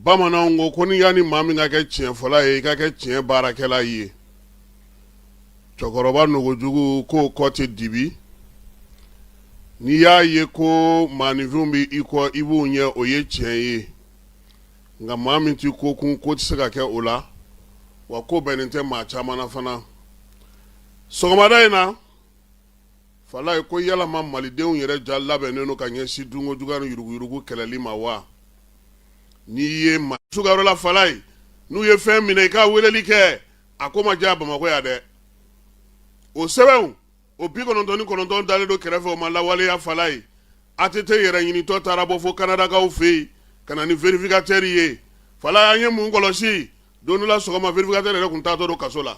Bamananw ko ko ni yanni maa min ka kɛ tiɲɛfɔla ye, i ka kɛ tiɲɛ baarakɛla ye. Cɛkɔrɔba nogojugu k'o kɔ tɛ dibi. N'i y'a ye ko maaninfinw bɛ i kɔ, i b'u ɲɛ, o ye tiɲɛ ye. Nka maa min tɛ ko kun, ko tɛ se ka kɛ o la, wa ko bɛnnen tɛ maa caman na fana. Sɔgɔmada in na, Falaye ko yalama malidenw yɛrɛ ja labɛnnen don ka ɲɛsin dunko juguya ni yuruguyurugu kɛlɛli ma wa? N'i ye maa sugayɔrɔ la, Falaye, n'u ye fɛn minɛ, i ka weleli kɛ, a ko ma diya Bamakɔ yan dɛ. O sɛbɛnw o 99 dalen don kɛrɛfɛ, o ma lawaleya. Falaye, ATT yɛrɛ ɲinitɔ taara bɔ fo Kanadakaw fɛ yen ka na ni vérificateur ye. Falaye, an ye mun kɔlɔsi? Don dɔ la sɔgɔma, vérificateur yɛrɛ tun taatɔ don kaso la.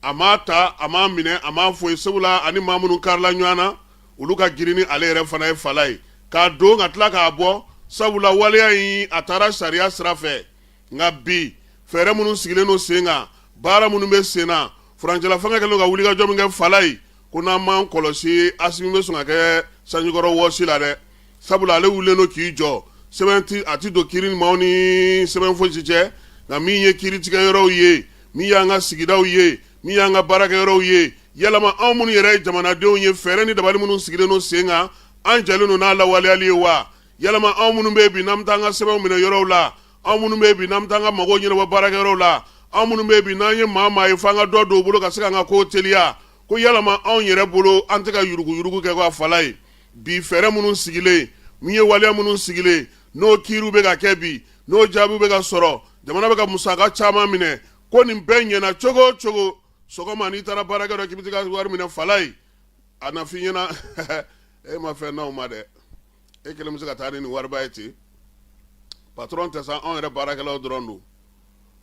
A m'a ta, a m'a minɛ, a m'a foyi. Sabula ani maa minnu karila ɲɔgɔn na, olu ka girin ni ale yɛrɛ fana ye. Falaye, k'a don ka tila k'a bɔ, sabula waleya in a taara sariya sira fɛ. Nka bi, fɛɛrɛ minnu sigilen don sen kan, baara minnu bɛ sen na, furancɛla fanga kɛlen don ka wulikajɔ min kɛ, Falaye, ko n'an m'an kɔlɔsi, Asimi bɛ sɔn ka kɛ sanjikɔrɔ wɔsi la dɛ. Sabula ale wulilen don k'i jɔ, sɛbɛn ti a ti don kiiri maaw ni sɛbɛn fosi cɛ. Nka min ye kiiritigɛyɔrɔw ye, min y'an ka sigidaw ye, min y'an ka baarakɛyɔrɔw ye, yalama anw minnu yɛrɛ ye jamanadenw ye, fɛɛrɛ ni dabali minnu sigilen don sen kan, an jɛlen don n'a lawaleyali ye wa? Yalama anw minnu bɛ bi n'an bɛ taa an ka sɛbɛnw minɛ yɔrɔw la, anw minnu bɛ bi n'an bɛ taa an ka mago ɲɛnabɔ baarakɛyɔrɔw la, anw minnu bɛ bi n'an ye maa maa ye f'an ka dɔ don u bolo ka se k'an ka ko teliya, ko yalama anw yɛrɛ bolo an tɛ ka yuruguyurugu kɛ ka Falaye? Bi, fɛɛrɛ minnu sigilen, min ye waleya minnu sigilen, n'o kiiriw bɛ ka kɛ bi, n'o jaabiw bɛ ka sɔrɔ, jamana bɛ ka musaka caman minɛ, ko nin bɛɛ ɲɛna cogo o cogo, sɔgɔma n'i taara baarakɛyɔrɔ k'i bɛ t'i ka wari minɛ, Falaye, a na f'i ɲɛna e ma fɛn n'anw ma dɛ, e kelen bɛ se ka taa ni nin wariba ye ten? Patron tɛ sa, anw yɛrɛ baarakɛlaw dɔrɔn don.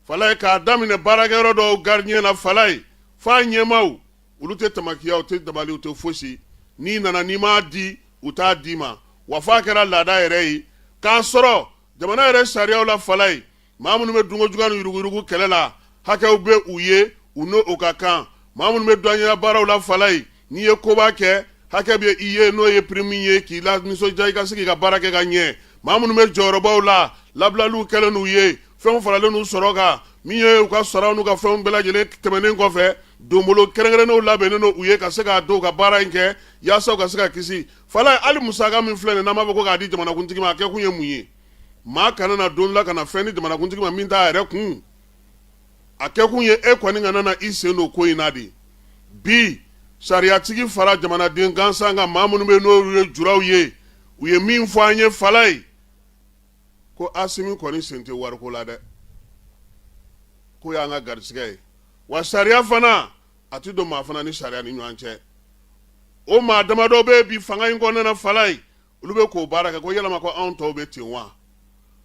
Falaye, k'a daminɛ baarakɛyɔrɔ dɔw gardien na, Falaye, f'a ɲɛmaaw, olu tɛ tamakiya, u tɛ dabali, u tɛ fosi. N'i nana n'i m'a di, u t'a d'i ma. Wa f'a kɛra laada yɛrɛ ye k'a sɔrɔ jamana yɛrɛ sariyaw la, Falaye, maa minnu bɛ dunko juguya ni yuruguyurugu kɛlɛ la, hakɛw bɛ u ye, u n'o ka kan. Maa minnu bɛ douanier baaraw la, Falaye, n'i ye koba kɛ, hakɛ bɛ i ye, n'o ye prime ye k'i la nisɔndiya, i ka se k'i ka baara kɛ ka ɲɛ. Maa minnu bɛ jɔyɔrɔbaw la, labilaliw kɛlen n'u ye, fɛnw faralen n'u sɔrɔ kan, min ye u ka saraw n'u ka fɛnw bɛɛ lajɛlen tɛmɛnen kɔfɛ, donbolo kɛrɛnkɛrɛnnenw labɛnnen don u ye ka se k'a don ka baara in kɛ yaasa u ka se ka kisi. Falaye, hali musaka min filɛ nin n'an b'a fɔ ko k'a di jamanakuntigi ma, a kɛkun ye mun ye? Maa kana na don la ka na fɛn di jamanakuntigi ma min t'a yɛrɛ kun. A kɛkun ye e kɔni kana na i sen don ko in na de. Bi, sariyatigi fara jamanaden gansan kan, maa minnu bɛ n'olu ye juraw ye, u ye min fɔ an ye, Falaye, ko Asimi kɔni sen tɛ wariko la dɛ, k'o y'an ka garisɛgɛ ye. Wa sariya fana, a tɛ don maa fana ni sariya ni ɲɔgɔn cɛ. O maa damadɔ bɛ bi fanga in kɔnɔna na, Falaye, olu bɛ k'o baara kɛ. Ko yalama ko anw tɔw bɛ ten wa?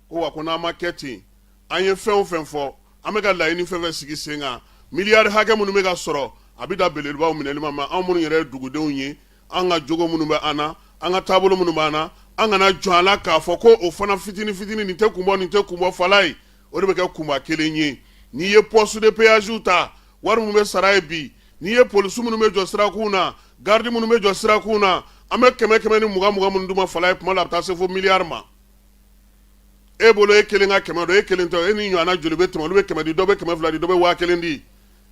Ko wa ko n'an ma kɛ ten, an ye fɛn o fɛn fɔ, an bɛ ka laɲini fɛn fɛn sigi sen kan, miliyari hakɛ minnu bɛ ka sɔrɔ, a bɛ dan belebelebaw minɛli ma. Ma anw minnu yɛrɛ ye dugudenw ye, an ka jogo minnu bɛ an na, an ka taabolo minnu b'an na, an kana jɔn a la k'a fɔ ko o fana fitinin fitinin, nin tɛ kun bɔ, nin tɛ kun bɔ. Falaye, o de bɛ kɛ kunba kelen ye. N'i ye poste de péage ta, wari minnu bɛ sara ye bi, n'i ye polisi minnu bɛ jɔ sirakun na, garidi minnu bɛ jɔ sirakun na, an bɛ kɛmɛ kɛmɛ ni mugan mugan minnu d'u ma, Falaye, kuma la a bɛ taa se fo miliyari ma. E bolo e kelen ka 100 don, e kelen tɛ, e ni ɲɔgɔnna joli bɛ tɛmɛ? Olu bɛ 100 di, dɔ bɛ 200 di, dɔ bɛ 1000 di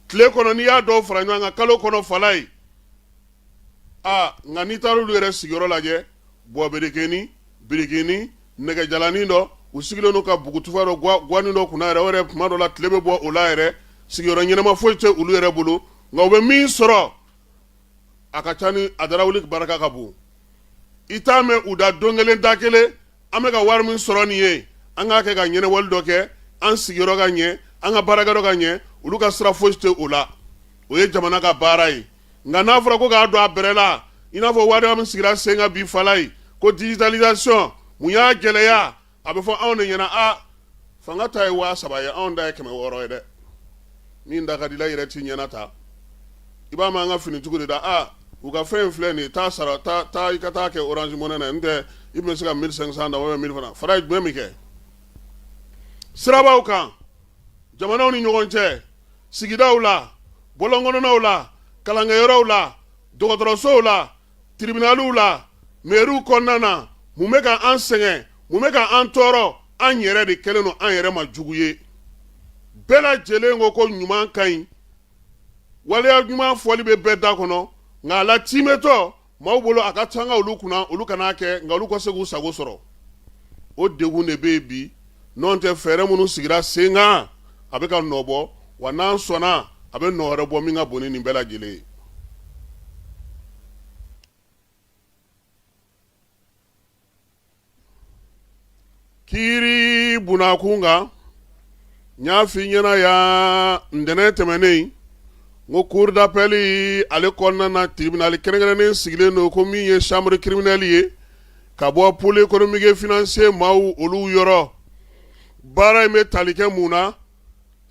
tile kɔnɔ. N'i y'a dɔw fara ɲɔgɔn kan kalo kɔnɔ, Falaye, aa, nka n'i taara olu yɛrɛ sigiyɔrɔ lajɛ, bɔberekeni birikini nɛgɛjalanin dɔ, u sigilen don ka bugutufa dɔ gwanin dɔ kunna yɛrɛ, o yɛrɛ kuma dɔ la tile bɛ bɔ o la yɛrɛ. Sigiyɔrɔ ɲɛnama foyi tɛ olu yɛrɛ bolo, nka u bɛ min sɔrɔ, a ka ca ni a darawuli barika ka bon. I t'a mɛn u da don kelen da kelen, an bɛ ka wari min sɔrɔ nin ye, an k'a kɛ ka ɲɛnabɔli dɔ kɛ, an sigiyɔrɔ ka ɲɛ, an ka baarakɛyɔrɔ ka ɲɛ. Olu ka sira foyi tɛ o la, o ye jamana ka baara ye. Nka n'a fɔra ko k'a don a bɛrɛ la, i n'a fɔ wari min sigira sen kan bi, Falaye, ko digitalisation, mun y'a gɛlɛya? A bɛ fɔ anw de ɲɛna, a fanga ta ye 3000 ye, anw ta ye 600 ye dɛ. Min da ka di la yɛrɛ t'i ɲɛna ta. I b'a mɛn an ka finitigiw de da, a u ka fɛn in filɛ nin ye, taa sara, taa taa i ka taa kɛ Orange Money na, n tɛ i bɛ se ka 1500 da ou bien 1000 fana. Falaye, jumɛn min kɛ sirabaw kan, jamanaw ni ɲɔgɔn cɛ, sigidaw la, bɔlɔnkɔnɔnaw la, kalankɛyɔrɔw la, dɔgɔtɔrɔsow la, tribunaliw la, mɛriw kɔnɔna na, mun bɛ ka an sɛgɛn, mun bɛ ka an tɔɔrɔ? An yɛrɛ de kɛlen don an yɛrɛ ma jugu ye. Bɛɛ lajɛlen ko ko ɲuman ka ɲi, waleya ɲuman fɔli bɛ bɛɛ da kɔnɔ, nka a la tiimɛtɔ maaw bolo a ka ca olu kunna, olu kan'a kɛ, nka olu ka se k'u sago sɔrɔ. O degun de bɛ yen bi. N'o tɛ, fɛɛrɛ minnu sigira sen kan, a bɛ ka nɔ bɔ wa, n'an sɔnna, a bɛ nɔ wɛrɛ bɔ min ka bon ni nin bɛɛ lajɛlen ye. Kiiri bunakun kan, n y'a f'i ɲɛna yan ntɛnɛn tɛmɛnen, n ko cour d'appel ale kɔnɔna na, tribunal kɛrɛnkɛrɛnnen sigilen don ko min ye chambre criminelle ye ka bɔ pôle économique et financier maaw olu yɔrɔ. Baara in bɛ tali kɛ mun na?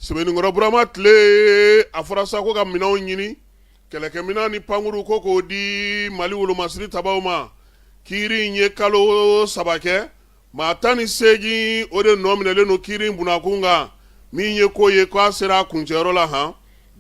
Sɛbɛnnikɔrɔ Burama tile, a fɔra sa ko ka minɛnw ɲini, kɛlɛkɛminɛn ni pankuru, ko k'o di Mali wolomasiri tabaw ma. Kiiri in ye kalo 3 kɛ. Maa 18, o de nɔ minɛlen don kiiri in bunakun kan. Min ye ko ye k'a sera a kuncɛyɔrɔ la han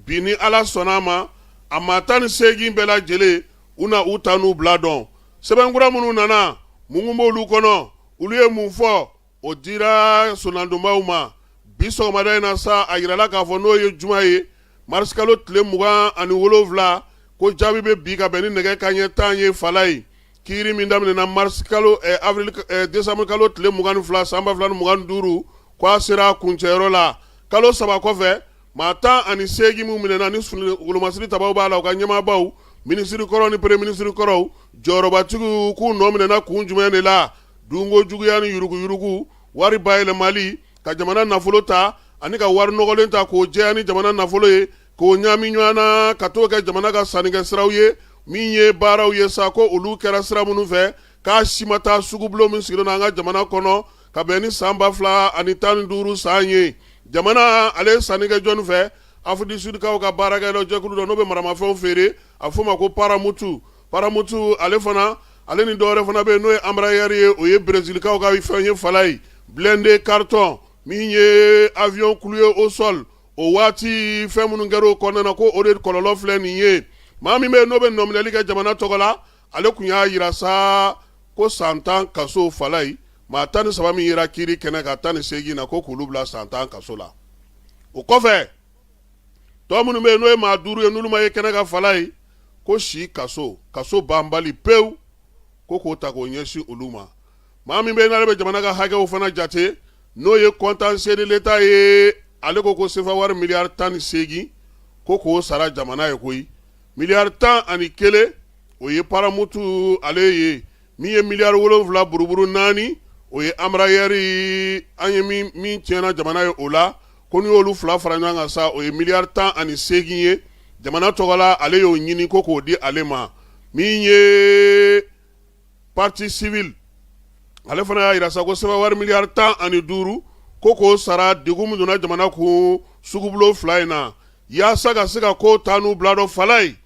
bi, ni Ala sɔnna a ma, a maa 18 bɛɛ lajɛlen, u na u ta n'u bila dɔn. Sɛbɛnkura minnu nana, mun b'olu kɔnɔ, olu ye mun fɔ, o dira sonadonbaw ma bi sɔgɔmada in na sa. A yirala k'a fɔ n'o ye juma ye, marisikalo tile 27, ko jaabi bɛ bi ka bɛn ni nɛgɛ kanɲɛ 10 ye. Falayi, kiiri min daminɛna marisikalo avril décembre kalo tile 22 san 2025, ko a sera a kuncɛyɔrɔ la kalo 3 kɔfɛ. Maa 18 minnu minɛna, ni wolomasiri tabaw b'a la, u ka ɲɛmaabaw, minisiri kɔrɔ ni premier minisiri kɔrɔw, jɔyɔrɔbatigiw, k'u nɔ minɛna kun jumɛn de la? Dunko juguya ni yuruguyurugu, wari bayɛlɛmali, ka jamana nafolo ta ani ka wari nɔgɔlen ta k'o jɛya ni jamana nafolo ye, k'o ɲaami ɲɔgɔn na ka t'o kɛ jamana ka sannikɛ siraw ye. Min ye baaraw ye sa, ko olu kɛra sira minnu fɛ, k'a si ma taa sugubulon min sigilen don an ka jamana kɔnɔ ka bɛn ni san 2015 san ye. Jamana ale ye sanni kɛ jɔnni fɛ? Afrique du Sud kaw ka baarakɛdɔ jɛkulu dɔ, n'o bɛ maramafɛnw feere, a f'o ma ko Paramutu. Paramutu ale fana, ale ni dɔwɛrɛ fana bɛ yen, n'o ye Embraer ye, o ye Brezilkaw ka fɛn ye. Falayi, blindé carton, min ye avion cloué au sol, o waati fɛn minnu kɛra o kɔnɔna na, ko o de kɔlɔlɔ filɛ nin ye. Maa min bɛ yen n'o bɛ nɔminɛli kɛ jamana tɔgɔ la, ale tun y'a yira sa ko san 10 kaso. Falayi, maa 13 min yera kiiri kɛnɛ kan 18 na, ko k'olu bila san 10 kaso la. O kɔfɛ, tɔ minnu bɛ yen, n'o ye maa 5 ye, n'olu ma ye kɛnɛ kan, Falayi, ko si kaso, kaso banbali pewu, ko k'o ta k'o ɲɛsin olu ma. Maa min bɛ yen n'ale bɛ jamana ka hakɛw fana jate, n'o ye contentieux de l'État ye, ale ko ko sefa wari miliyari 18, ko k'o sara jamana ye koyi. Miliyari 11, o ye Paramutu ale ye. Min ye miliyari 7 buruburu 4, o ye Embraer, an ye min tiɲɛna jamana ye o la. Ko n'i y'olu fila fara ɲɔgɔn kan sa, o ye miliyari 18 ye jamana tɔgɔ la. Ale y'o ɲini ko k'o di ale ma. Min ye partie civile, ale fana y'a yira sa ko sefa wari miliyari 15, ko k'o sara degun min donna jamana kun sugubulon fila in na, yaasa ka se ka ko taa n'u bila dɔ. Falayi,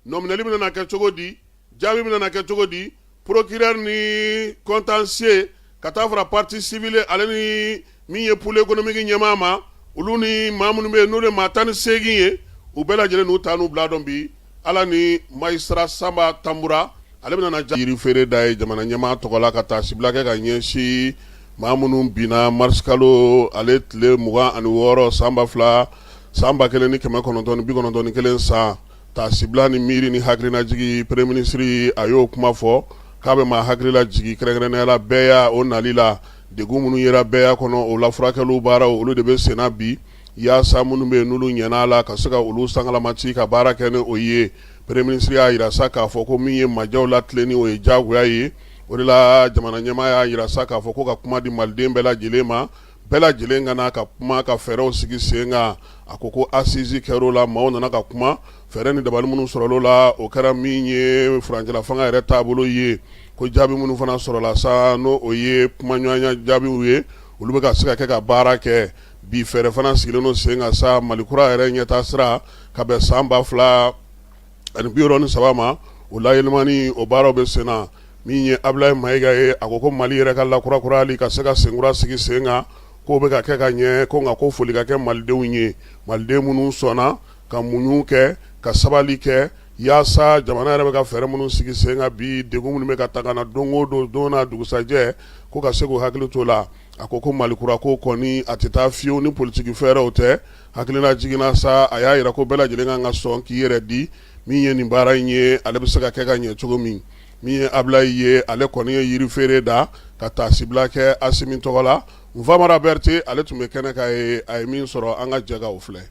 nɔminɛli bɛna kɛ cogo di? Jaabi bɛna kɛ cogo di? Procureur ni contentieux ka taa fara partie civile, ale ni min ye pôle économique ɲɛmaa ma, olu ni maa minnu bɛ yen, n'olu ye maa 18 ye, u bɛɛ lajɛlen n'u taa n'u bila dɔn bi. Ala ni magistrat Sanba Tanbura, ale bɛna na yiri feere da ye jamana ɲɛmaa tɔgɔ la, ka taasibila kɛ ka ɲɛsin maa minnu binna marisikalo ale tile 26 san ba fila san 1991 san. Taasibila ni miiri ni hakilinajigi, premier ministre a y'o kuma fɔ k'a bɛ maa hakilila jigi, kɛrɛnkɛrɛnnenya la bɛɛya o nali la. Degun minnu yera bɛɛya kɔnɔ, o la furakɛliw baaraw, olu de bɛ senna bi, yaasa minnu bɛ yen n'olu ɲɛna a la, ka se ka olu sankalamati ka baara kɛ ni o ye. Premier ministre y'a yira sa k'a fɔ ko min ye majɛw latilenni, o ye diyagoya ye. O de la jamana ɲɛmaa y'a yira sa k'a fɔ ko ka kuma di maliden bɛɛ lajɛlen ma, bɛɛ lajɛlen ka na ka kuma ka fɛɛrɛw sigi sen kan. A ko ko assise kɛr'o la, maaw nana ka kuma, fɛɛrɛ ni dabali minnu sɔrɔl'o la, o kɛra min ye furancɛla fanga yɛrɛ taabolo ye. Ko jaabi minnu fana sɔrɔla sa, n'o o ye kumaɲɔgɔnya jaabiw ye, olu bɛ ka se ka kɛ ka baara kɛ bi. Fɛɛrɛ fana sigilen don sen kan sa, Mali kura yɛrɛ ɲɛtaa sira ka bɛn san 2063 ma, o layɛlɛmani, o baaraw bɛ sen na. Min ye Abulayi Mayiga ye, a ko ko Mali yɛrɛ ka lakurakurayali ka se ka senkura sigi sen kan, k'o bɛ ka kɛ ka ɲɛ, ko nka ko foli ka kɛ malidenw ye, maliden minnu sɔnna ka muɲu kɛ, ka sabali kɛ. yaasa jamana yɛrɛ bɛ ka fɛɛrɛ minnu sigi sen kan bi, degun minnu bɛ ka ta ka na don o don, don n'a dugusajɛ, ko ka se k'u hakili t'o la. A ko ko Mali kura ko kɔni a tɛ taa fiyewu ni politiki fɛɛrɛw tɛ. Hakilina jiginna sa, a y'a jira ko bɛɛ lajɛlen kan ka sɔn k'i yɛrɛ di min ye nin baara in ye, ale bɛ se ka kɛ ka ɲɛ cogo min. Min ye Abulayi ye, ale kɔni ye yiri feere da ka taasibila kɛ Asimi tɔgɔ la. Nfamara Berete, ale tun bɛ kɛnɛ kan yen, a ye min sɔrɔ, an ka jɛ ka o filɛ.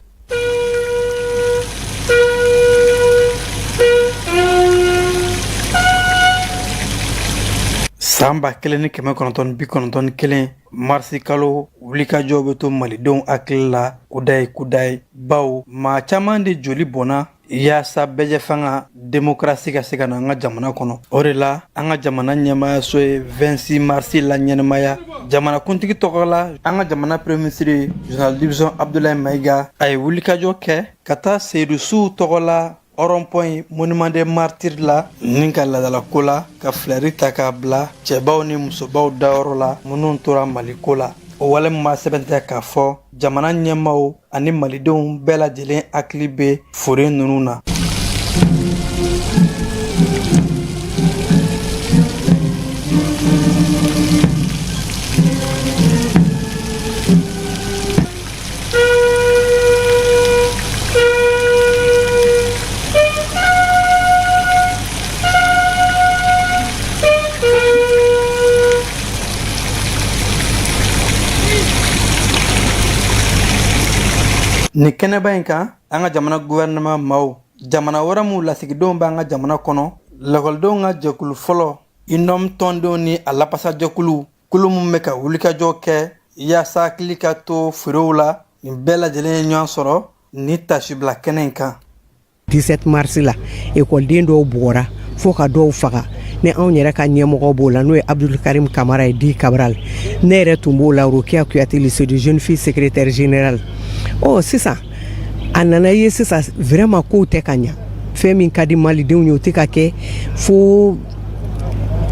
San 1991 marisi kalo wulikajɔw bɛ to malidenw hakili la kudayi kudayi, bawo maa caman de joli bɔnna yaasa bɛɛjɛfanga demokarasi ka se ka na an ka jamana kɔnɔ. O de la an ka jamana ɲɛmaayaso ye 26 marisi laɲɛnamaya jamanakuntigi tɔgɔ la. An ka jamana premier ministre général division Abdoulaye Mayiga, a ye wulikajɔ kɛ ka taa seyidu suw tɔgɔ la rond-point monument des martyrs la, ni ka ladalako la ka filɛri ta k'a bila cɛbaw ni musobaw dayɔrɔ la minnu tora maliko la. O wale min b'a sɛbɛntiya k'a fɔ jamana ɲɛmaaw ani malidenw bɛɛ lajɛlen hakili bɛ fure ninnu na. Nin kɛnɛba in kan, an ka jamana gouvernement maaw, jamana wɛrɛ minnu lasigidenw bɛ an ka jamana kɔnɔ, lakɔlidenw ka jɛkulu fɔlɔ UNOM tɔndenw ni a lapasajɛkulu kulu minnu bɛ ka wulikajɔ kɛ yaasa hakili ka to furew la, nin bɛɛ lajɛlen ye ɲɔgɔn sɔrɔ ni tasibila kɛnɛ in kan. 17 mars la, ekɔliden dɔw bugɔra fo ka dɔw faga, ni anw yɛrɛ ka ɲɛmɔgɔ b'o la, n'o ye Abdul Karim Kamara ye dit Cabral. Ne yɛrɛ tun b'o la, Rokia Kuyate, lycée de jeune fille, secrétaire général. Ɔ sisan a nana ye sisan vraiment kow tɛ ka ɲa, fɛn min ka di malidenw ye o tɛ ka kɛ, fo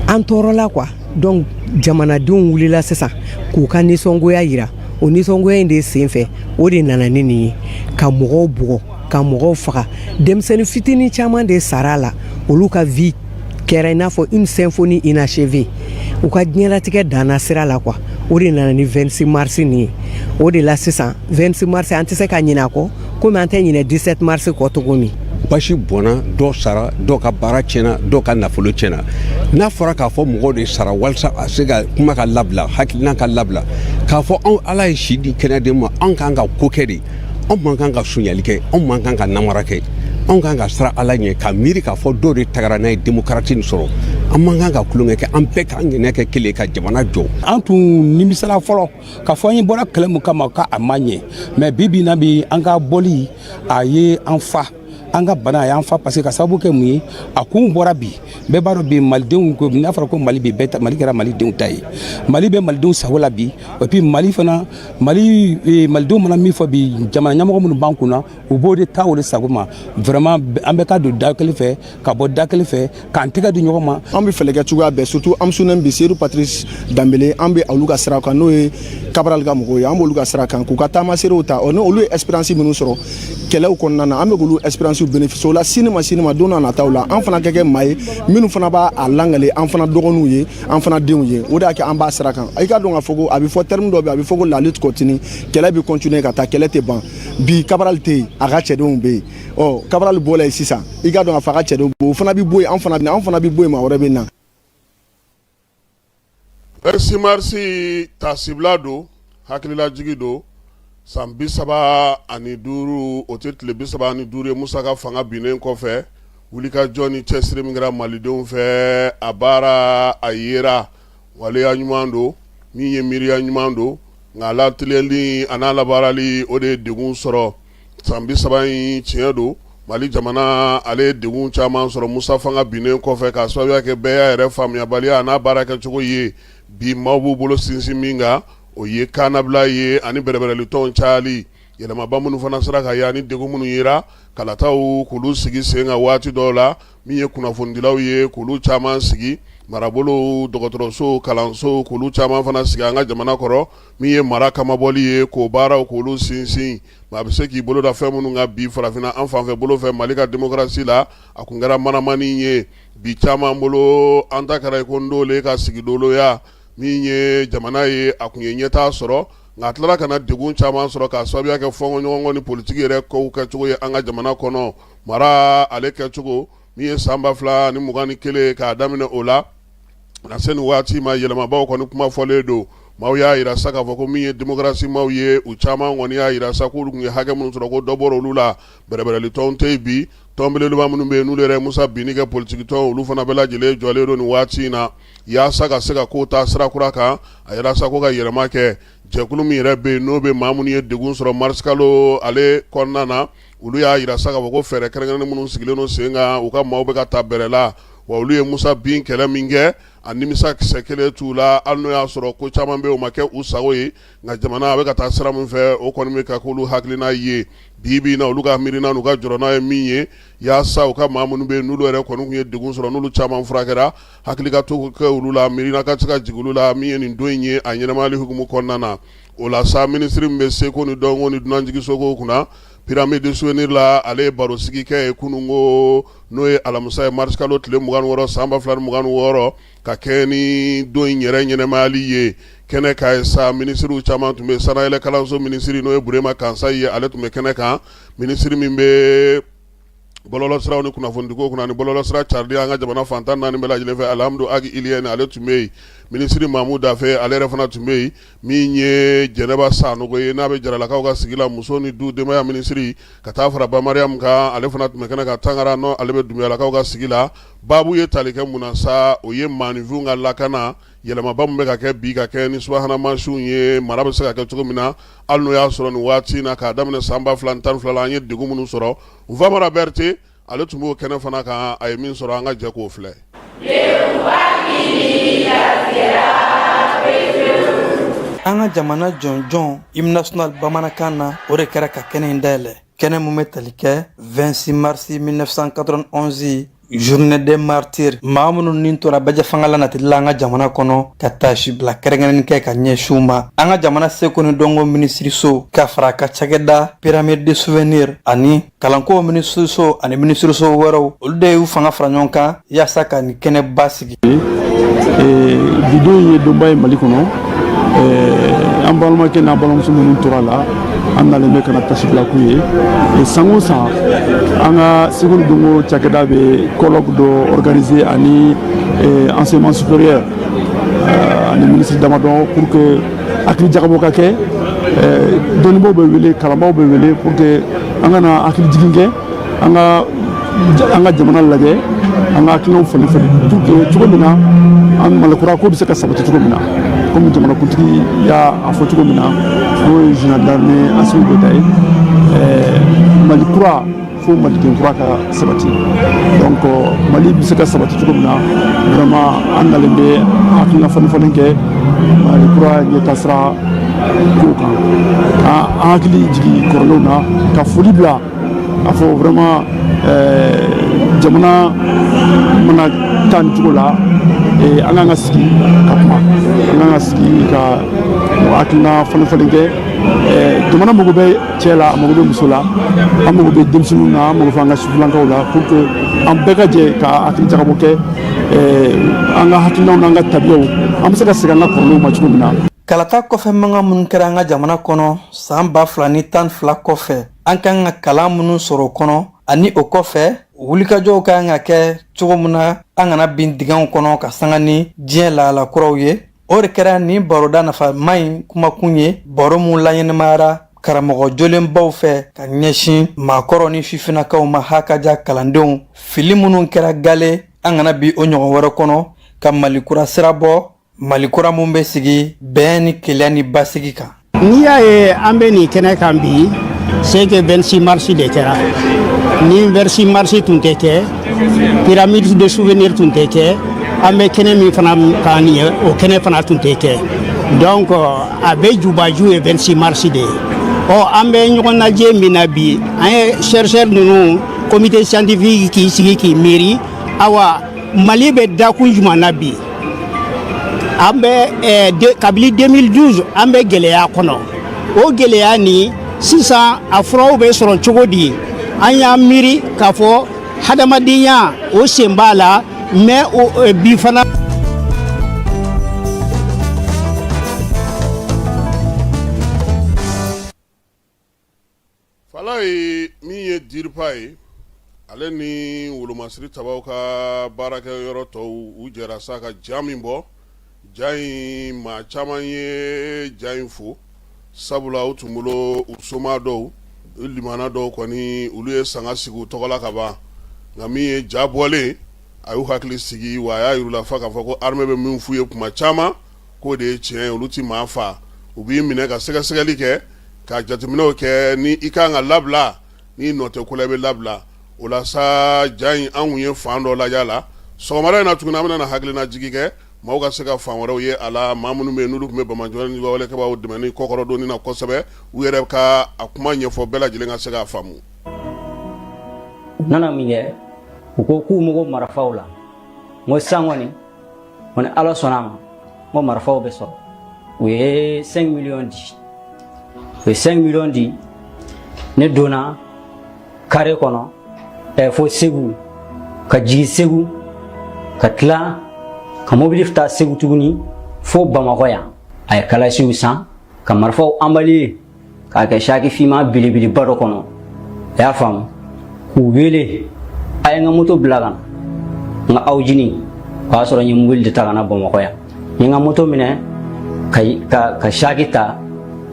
an tɔɔrɔla quoi. Donc jamanadenw wulila sisan k'u ka nisɔngoya yira. O nisɔngoya in de senfɛ, o de nana ni nin ye, ka mɔgɔw bugɔ, ka mɔgɔw faga. Denmisɛnnin fitinin caman de sara a la. Olu ka vie kɛra i n'a fɔ une symphonie inachevée, u ka diɲɛlatigɛ danna sira la quoi. O de nana ni 26 mars nin ye. O de la sisan 26 mars, an tɛ se ka ɲinɛ a kɔ komi an tɛ ɲinɛ 17 mars kɔ cogo min. Basi bɔnna, dɔw sara, dɔw ka baara tiɲɛna, dɔw ka nafolo tiɲɛna. N'a fɔra k'a fɔ mɔgɔw de sara walasa a se ka kuma ka labila, hakilina ka labila, k'a fɔ anw Ala ye si di kɛnɛ den ma, anw kan ka ko kɛ de. Anw man kan ka sonyali kɛ, anw man kan ka namara kɛ, anw kan ka siran Ala ɲɛ, ka miiri k'a fɔ dɔw de tagara n'a ye démocratie nin sɔrɔ. An man kan ka tulonkɛ kɛ, an bɛɛ k'an ŋaniya kɛ kelen ka jamana jɔ. An tun nimisala fɔlɔ k'a fɔ an ye bɔra kɛlɛ mun kama k'a ma ɲɛ, mais bi bi na bi, an ka bɔli a ye an fa, an ka bana a y'an fa, parce que ka sababu kɛ mun ye, a kun bɔra bi. Bɛɛ b'a dɔn bi malidenw ko n'a fɔra ko Mali bi bɛɛ, Mali kɛra malidenw ta ye, Mali bɛ malidenw sago la bi. Et puis Mali fana, Mali malidenw mana min fɔ bi, jamana ɲɛmɔgɔ minnu b'an kunna, u b'o de ta o de sago ma. Vraiment, an bɛ ka don da kelen fɛ ka bɔ da kelen fɛ, k'an tɛgɛ di ɲɔgɔn ma. An bɛ fɛɛrɛ kɛ cogoya bɛɛ, surtout AMSUNEM bi, Seydou Patrice Danbele, an bɛ olu ka sira kan, n'o ye Cabral ka mɔgɔw ye. An b'olu ka sira kan k'u ka taamaseerew ta. Ɔ ni olu ye expérience minnu sɔrɔ kɛlɛw kɔnɔna na, an bɛ k'olu expérience bénéficier o la. Sini ma, sini ma, don n'a nataw la, an fana ka kɛ maa ye minnu fana b'a a langale an fana dɔgɔninw ye, an fana denw ye. O de y'a kɛ an b'a sira kan. I ka dɔn k'a fɔ ko a bɛ fɔ terme dɔ bɛ yen, a bɛ fɔ ko la lutte continue, kɛlɛ bɛ continuer ka taa, kɛlɛ tɛ ban. Bi Cabral tɛ yen, a ka cɛdenw bɛ yen. Ɔ Cabral bɔla yen sisan, i ka dɔn k'a fɔ a ka cɛdenw, o fana bɛ bɔ yen, an fana an fana bɛ bɔ yen, maa wɛrɛ bɛ na. 26 mars tasibila don, hakililajigi don. San 35, o tɛ tile 35 ye Musa ka fanga binnen kɔfɛ, wulikajɔ ni cɛsiri min kɛra malidenw fɛ, a baara a yera, waleya ɲuman don, min ye miiriya ɲuman don, nka a latiliyali a n'a labaarali, o de ye degun sɔrɔ san 30 in. Tiɲɛ don, Mali jamana ale ye degun caman sɔrɔ Musa fanga binnen kɔfɛ, k'a sababuya kɛ bɛɛ y'a yɛrɛ faamuyabaliya a n'a baara kɛcogo ye. Bi maaw b'u bolo sinsin min kan, o ye kannabila ye ani bɛrɛbɛrɛlitɔnw cayali, yɛlɛmaba minnu fana sera ka ye ani degun minnu yera, kalataw k'olu sigi sen kan waati dɔw la, min ye kunnafonidilaw ye k'olu caman sigi. Marabolo, dɔgɔtɔrɔso, kalanso, k'olu caman fana sigi an ka jamana kɔrɔ, min ye mara kamabɔli ye, k'o baaraw k'olu sinsin. Maa bɛ se k'i bolo da fɛn minnu kan bi farafinna an fanfɛ bolo fɛ Mali ka démocratie la, a kun kɛra manamani ye bi caman bolo. An ta kɛra i ko ndole ka sigidoloya min ye jamana ye, a kun ye ɲɛtaa sɔrɔ, nka a tilara ka na degun caman sɔrɔ k'a sababuya kɛ fɔnkɔɲɔgɔnkɔ ni politiki yɛrɛ kow kɛcogo ye an ka jamana kɔnɔ. Mara ale kɛcogo min ye san 2021 k'a daminɛ o la na se nin waati ma, yɛlɛmabaw kɔni kuma fɔlen don. Maaw y'a jira sa k'a fɔ ko min ye démocratie maaw ye, u caman kɔni y'a jira sa k'olu tun ye hakɛ minnu sɔrɔ, ko dɔ bɔra olu la. Bɛrɛbɛrɛli tɔnw tɛ yen bi. Tɔn belebeleba minnu bɛ yen, n'olu yɛrɛ Musa binni kɛ politiki tɔn, olu fana bɛɛ lajɛlen jɔlen don nin waati in na yaasa ka se ka ko ta sira kura kan. A yira sa ko ka yɛlɛma kɛ jɛkulu min yɛrɛ bɛ yen, n'o bɛ maa minnu ye degun sɔrɔ marisikalo ale kɔnɔna na, olu y'a jira sa k'a fɔ ko fɛɛrɛ kɛrɛnkɛrɛnnen minnu sigilen don sen kan, u ka maaw bɛ ka ta bɛrɛ la. Wa olu ye Musa bin kɛlɛ min kɛ, a nimisa kisɛ kelen t'u la, hali n'o y'a sɔrɔ ko caman bɛ o ma kɛ u sago ye. Nka jamana a bɛ ka taa sira min fɛ, o kɔni bɛ ka k'olu hakilina ye bi bi na. Olu ka miirina n'u ka jɔrɔna ye min ye, yaasa u ka maa minnu bɛ yen, n'olu yɛrɛ kɔni tun ye degun sɔrɔ, n'olu caman furakɛra, hakili ka to kɛ olu la, miirina ka se ka jigin olu la, min ye nin don in ye a ɲɛnamayali hukumu kɔnɔna na. O la sa, minisiri min bɛ seko ni dɔnko ni dunanjiginso kunna, Pyramide du Souvenir la, ale ye barosigi kɛ ye kununko, n'o ye alamisa ye, marisikalo tile 26 san 2026, ka kɛ ni don in yɛrɛ ɲɛnamayali ye kɛnɛ kan ye sa. Minisiriw caman tun bɛ, sanayɛlɛ kalanso minisiri, n'o ye Burema Kansayi ye, ale tun bɛ kɛnɛ kan. Minisiri min bɛ bɔlɔlɔsiraw ni kunnafonidiko kunna ni bɔlɔlɔsira carili an ka jamana fan 14 bɛɛ lajɛlen fɛ, Alihamudu Agi Iliyɛni, ale tun bɛ yen. Minisiri Mamu Dafe, ale yɛrɛ fana tun bɛ yen. Min ye Jɛnɛba Sanogo ye, n'a bɛ Jaralakaw ka sigi la, muso ni du denbaya minisiri, ka taa fara Ba Mariam kan, ale fana tun bɛ kɛnɛ kan. Tangara nɔ, ale bɛ Dunbiyalakaw ka sigi la. Baabu ye tali kɛ mun na sa? O ye maaninfinw ka lakana, yɛlɛmaba min bɛ ka kɛ bi ka kɛ ni subahana mansinw ye, mara bɛ se ka kɛ cogo min na, hali n'o y'a sɔrɔ nin waati in na, k'a daminɛ san 2012 la, an ye degun minnu sɔrɔ. Nfamara Berete, ale tun b'o kɛnɛ fana kan. A ye min sɔrɔ, an ka jɛ k'o filɛ. An ka jamana jɔnjɔn, hymne national bamanankan na, o de kɛra ka kɛnɛ in dayɛlɛ, kɛnɛ mun bɛ tali kɛ 26 mars 1991, journée des martyrs, maa minnu ni tora bɛjɛ fanga la natili la an ka jamana kɔnɔ, ka taasibila kɛrɛnkɛrɛnnin kɛ ka ɲɛsin u ma. An ka jamana seko ni dɔnko minisiriso ka fara a ka cakɛda Pyramide de Souvenir ani kalanko minisiriso ani minisiriso wɛrɛw, olu de y'u fanga fara ɲɔgɔn kan yaasa ka nin kɛnɛba sigi. Bi don ye donba ye Mali kɔnɔ. An balimakɛ n'an balimamuso minnu tora la, an nalen bɛ ka na tasibila k'u ye. San o san, an ka seko ni dɔnko cakɛda bɛ colloque dɔ organiser ani enseignement supérieur ani ministre damadɔ, pour que hakili jagabɔ ka kɛ. Dɔnnibaaw bɛ wele, kalanbaaw bɛ wele, pour que an ka na hakili jigin kɛ, an ka jamana lajɛ, an ka hakilinaw falen falen, pour que cogo min na an Malikura ko bɛ se ka sabati cogo min na, komi jamanakuntigi y'a fɔ cogo min na, n'o ye général d'armée Assimi Goïta ye. Mali kura, fo maliden kura ka sabati. Donc Mali bɛ se ka sabati cogo min na, vraiment an nalen bɛ hakilina falen falen kɛ Mali kura ɲɛtaasira kow kan, k'an hakili jigin kɔrɔlenw na, ka foli bila, a fɔ vraiment jamana mana taa nin cogo la, an kan ka sigi ka kuma, an kan ka sigi ka hakilina falen falen kɛ. Jamana mago bɛ cɛ la, a mago bɛ muso la, an mago bɛ denmisɛnninw na, an mago bɛ an ka sifinnakaw la, pour que an bɛɛ ka jɛ ka hakili jagabɔ kɛ an ka hakilinaw n'an ka tabiyaw, an bɛ se ka segin an ka kɔrɔlenw ma cogo min na. Kalata kɔfɛ mankan minnu kɛra an ka jamana kɔnɔ san 2012 kɔfɛ, an kan ka kalan minnu sɔrɔ o kɔnɔ, ani o kɔfɛ wulikajɔw ka kan ka kɛ cogo min na an kana bin dingɛw kɔnɔ ka sanga ni diɲɛ lahala kuraw ye, o de kɛra nin baroda nafama in kumakun ye. Baro mun laɲɛnamayara karamɔgɔ jolenbaw fɛ ka ɲɛsin maakɔrɔ ni fifinnakaw ma, hakaja kalandenw, fili minnu kɛra gale, an kana bi o ɲɔgɔn wɛrɛ kɔnɔ, ka Mali kura sira bɔ, Mali kura mun bɛ sigi bɛn ni kelenya ni basigi kan. N'i y'a ye an bɛ nin kɛnɛ kan bi, c'est que 26 mars de kɛra. Ni 26 mars tun tɛ kɛ, Pyramide de Souvenir tun tɛ kɛ, an bɛ kɛnɛ min fana kan nin ye, o kɛnɛ fana tun tɛ kɛ. Donc a bɛɛ jubaju ye 26 mars de ye. Ɔ, an bɛ ɲɔgɔn lajɛ min na bi, an ye chercheur ninnu, comité scientifique k'i sigi k'i miiri, awa. Mali bɛ dakun jumɛn na bi? An bɛ kabini 2012 an bɛ gɛlɛya kɔnɔ. O gɛlɛya nin sisan, a furaw bɛ sɔrɔ cogo di? An y'an miiri k'a fɔ hadamadenya o sen b'a la, mais bi fana. Falaye, min ye DIRPA ye, ale ni wolomasiri tabaw ka baarakɛ yɔrɔ tɔw, u jɛra sa ka ja min bɔ. Ja in, maa caman ye ja in fo, sabula u tun bolo u soma dɔw, u limana dɔw kɔni, olu ye sanga sigi u tɔgɔ la ka ban. Nka min ye ja bɔlen, a y'u hakili sigi wa a y'a yir'u la fa k'a fɔ ko armée bɛ min f'u ye kuma caman, k'o de ye tiɲɛ ye. Olu tɛ maa fa, u b'i minɛ ka sɛgɛsɛgɛli kɛ, ka jateminɛw kɛ. Ni i kan ka labila, n'i nɔ tɛ ko la, i bɛ labila. O la sa, ja in, an kun ye fan dɔ lajɛ a la sɔgɔmada in na. Tuguni, an bɛna hakilina jigi kɛ, maaw ka se ka fan wɛrɛw ye a la. Maa minnu bɛ yen n'olu tun bɛ banbaanci ni walekɛbaaw dɛmɛ ni kɔkɔrɔdonni na kosɛbɛ, u yɛrɛ ka a kuma ɲɛfɔ, bɛɛ lajɛlen ka se k'a faamu. U nana min kɛ, u ko k'u mago marifaw la. N ko sisan kɔni, ko ni Ala sɔnna a ma, n ko marifaw bɛ sɔrɔ. U ye 5 millions di, u ye 5 millions di. Ne donna kare kɔnɔ fo Segu, ka jigin Segu, ka tila ka mobili taa Segu tuguni fo Bamakɔ yan. A ye kalasiw san ka marifaw emballé k'a kɛ saki finman belebeleba dɔ kɔnɔ. A y'a faamu k'u wele, a ye n ka moto bila ka na n ka Awujini. O y'a sɔrɔ n ye mobili de ta ka na Bamakɔ yan. N ye n ka moto minɛ ka saki ta,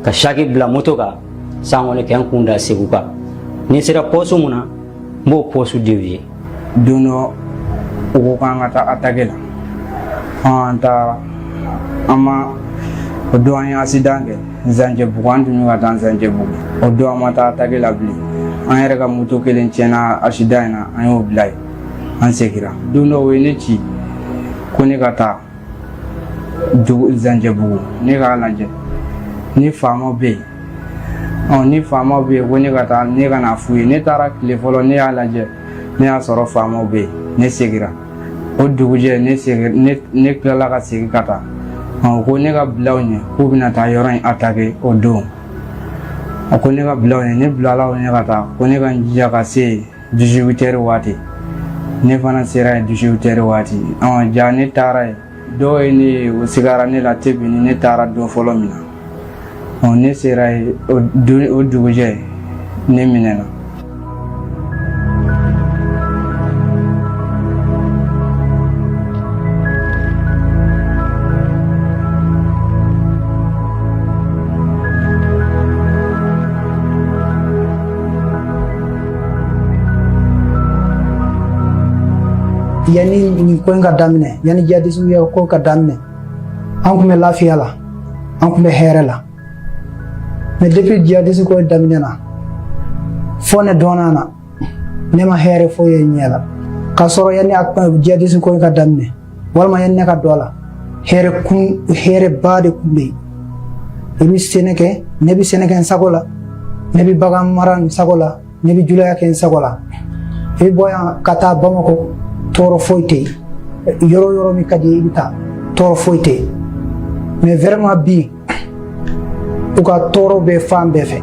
ka saki bila moto kan. San kɔni kɛ n kun da Segu kan. Ni n sera poste mun na, n b'o poste dévier. Don dɔ, u ko k'an ka taa attaque la. An taara, an ma o don, an ye accident kɛ Zanjɛbugu. An tun bɛ ka taa Zanjɛbugu o don. An ma taa attaque la bilen. An yɛrɛ ka moto kelen tiɲɛna accident in na, an y'o bila yen, an seginna. Don dɔ, u ye ne ci ko ne ka taa dugu Zanjɛbugu, ne k'a lajɛ ni faamaw bɛ yen. Ɔ, ni faamaw bɛ yen, ko ne ka taa, ne ka n'a f'u ye. Ne taara tile fɔlɔ, ne y'a lajɛ, ne y'a sɔrɔ faamaw bɛ yen. Ne seginna o dugujɛ, ne segin, ne tilala ka segin ka taa. Ɔ, ko ne ka bila u ɲɛ, k'u bɛna taa yɔrɔ in attaquer o don. A ko ne ka bila u ɲɛ, ne bilala u ɲɛ ka taa, ko ne ka n jija ka se yen 18 heures waati. Ne fana sera yen 18 heures waati. Ɔ, ja ne taara yen, dɔw ye ne ye, o sigara ne la tebini. Ne taara don fɔlɔ min na, ɔ, ne sera yen o dugujɛ, ne minɛna. Yanni nin ko in ka daminɛ, yanni jihadisiw ko ka daminɛ, an tun bɛ lafiya la, an tun bɛ hɛrɛ la. Mais depuis jihadisi ko daminɛna fo ne dɔnna na, ne ma hɛrɛ foyi ye ɲɛ la. K'a sɔrɔ yanni a jihadisi ko in ka daminɛ, walima yanni ne ka don a la, hɛrɛ kun, hɛrɛba de tun bɛ yen. I bɛ sɛnɛ kɛ, ne bɛ sɛnɛ kɛ n sago la, ne bɛ bagan mara n sago la, ne bɛ julaya kɛ n sago la. I bɛ bɔ yan ka taa Bamakɔ, tɔɔrɔ foyi tɛ yen. Yɔrɔ yɔrɔ min ka di i bɛ taa, tɔɔrɔ foyi tɛ yen. Mais vraiment bi, u ka tɔɔrɔ bɛ fan bɛɛ fɛ.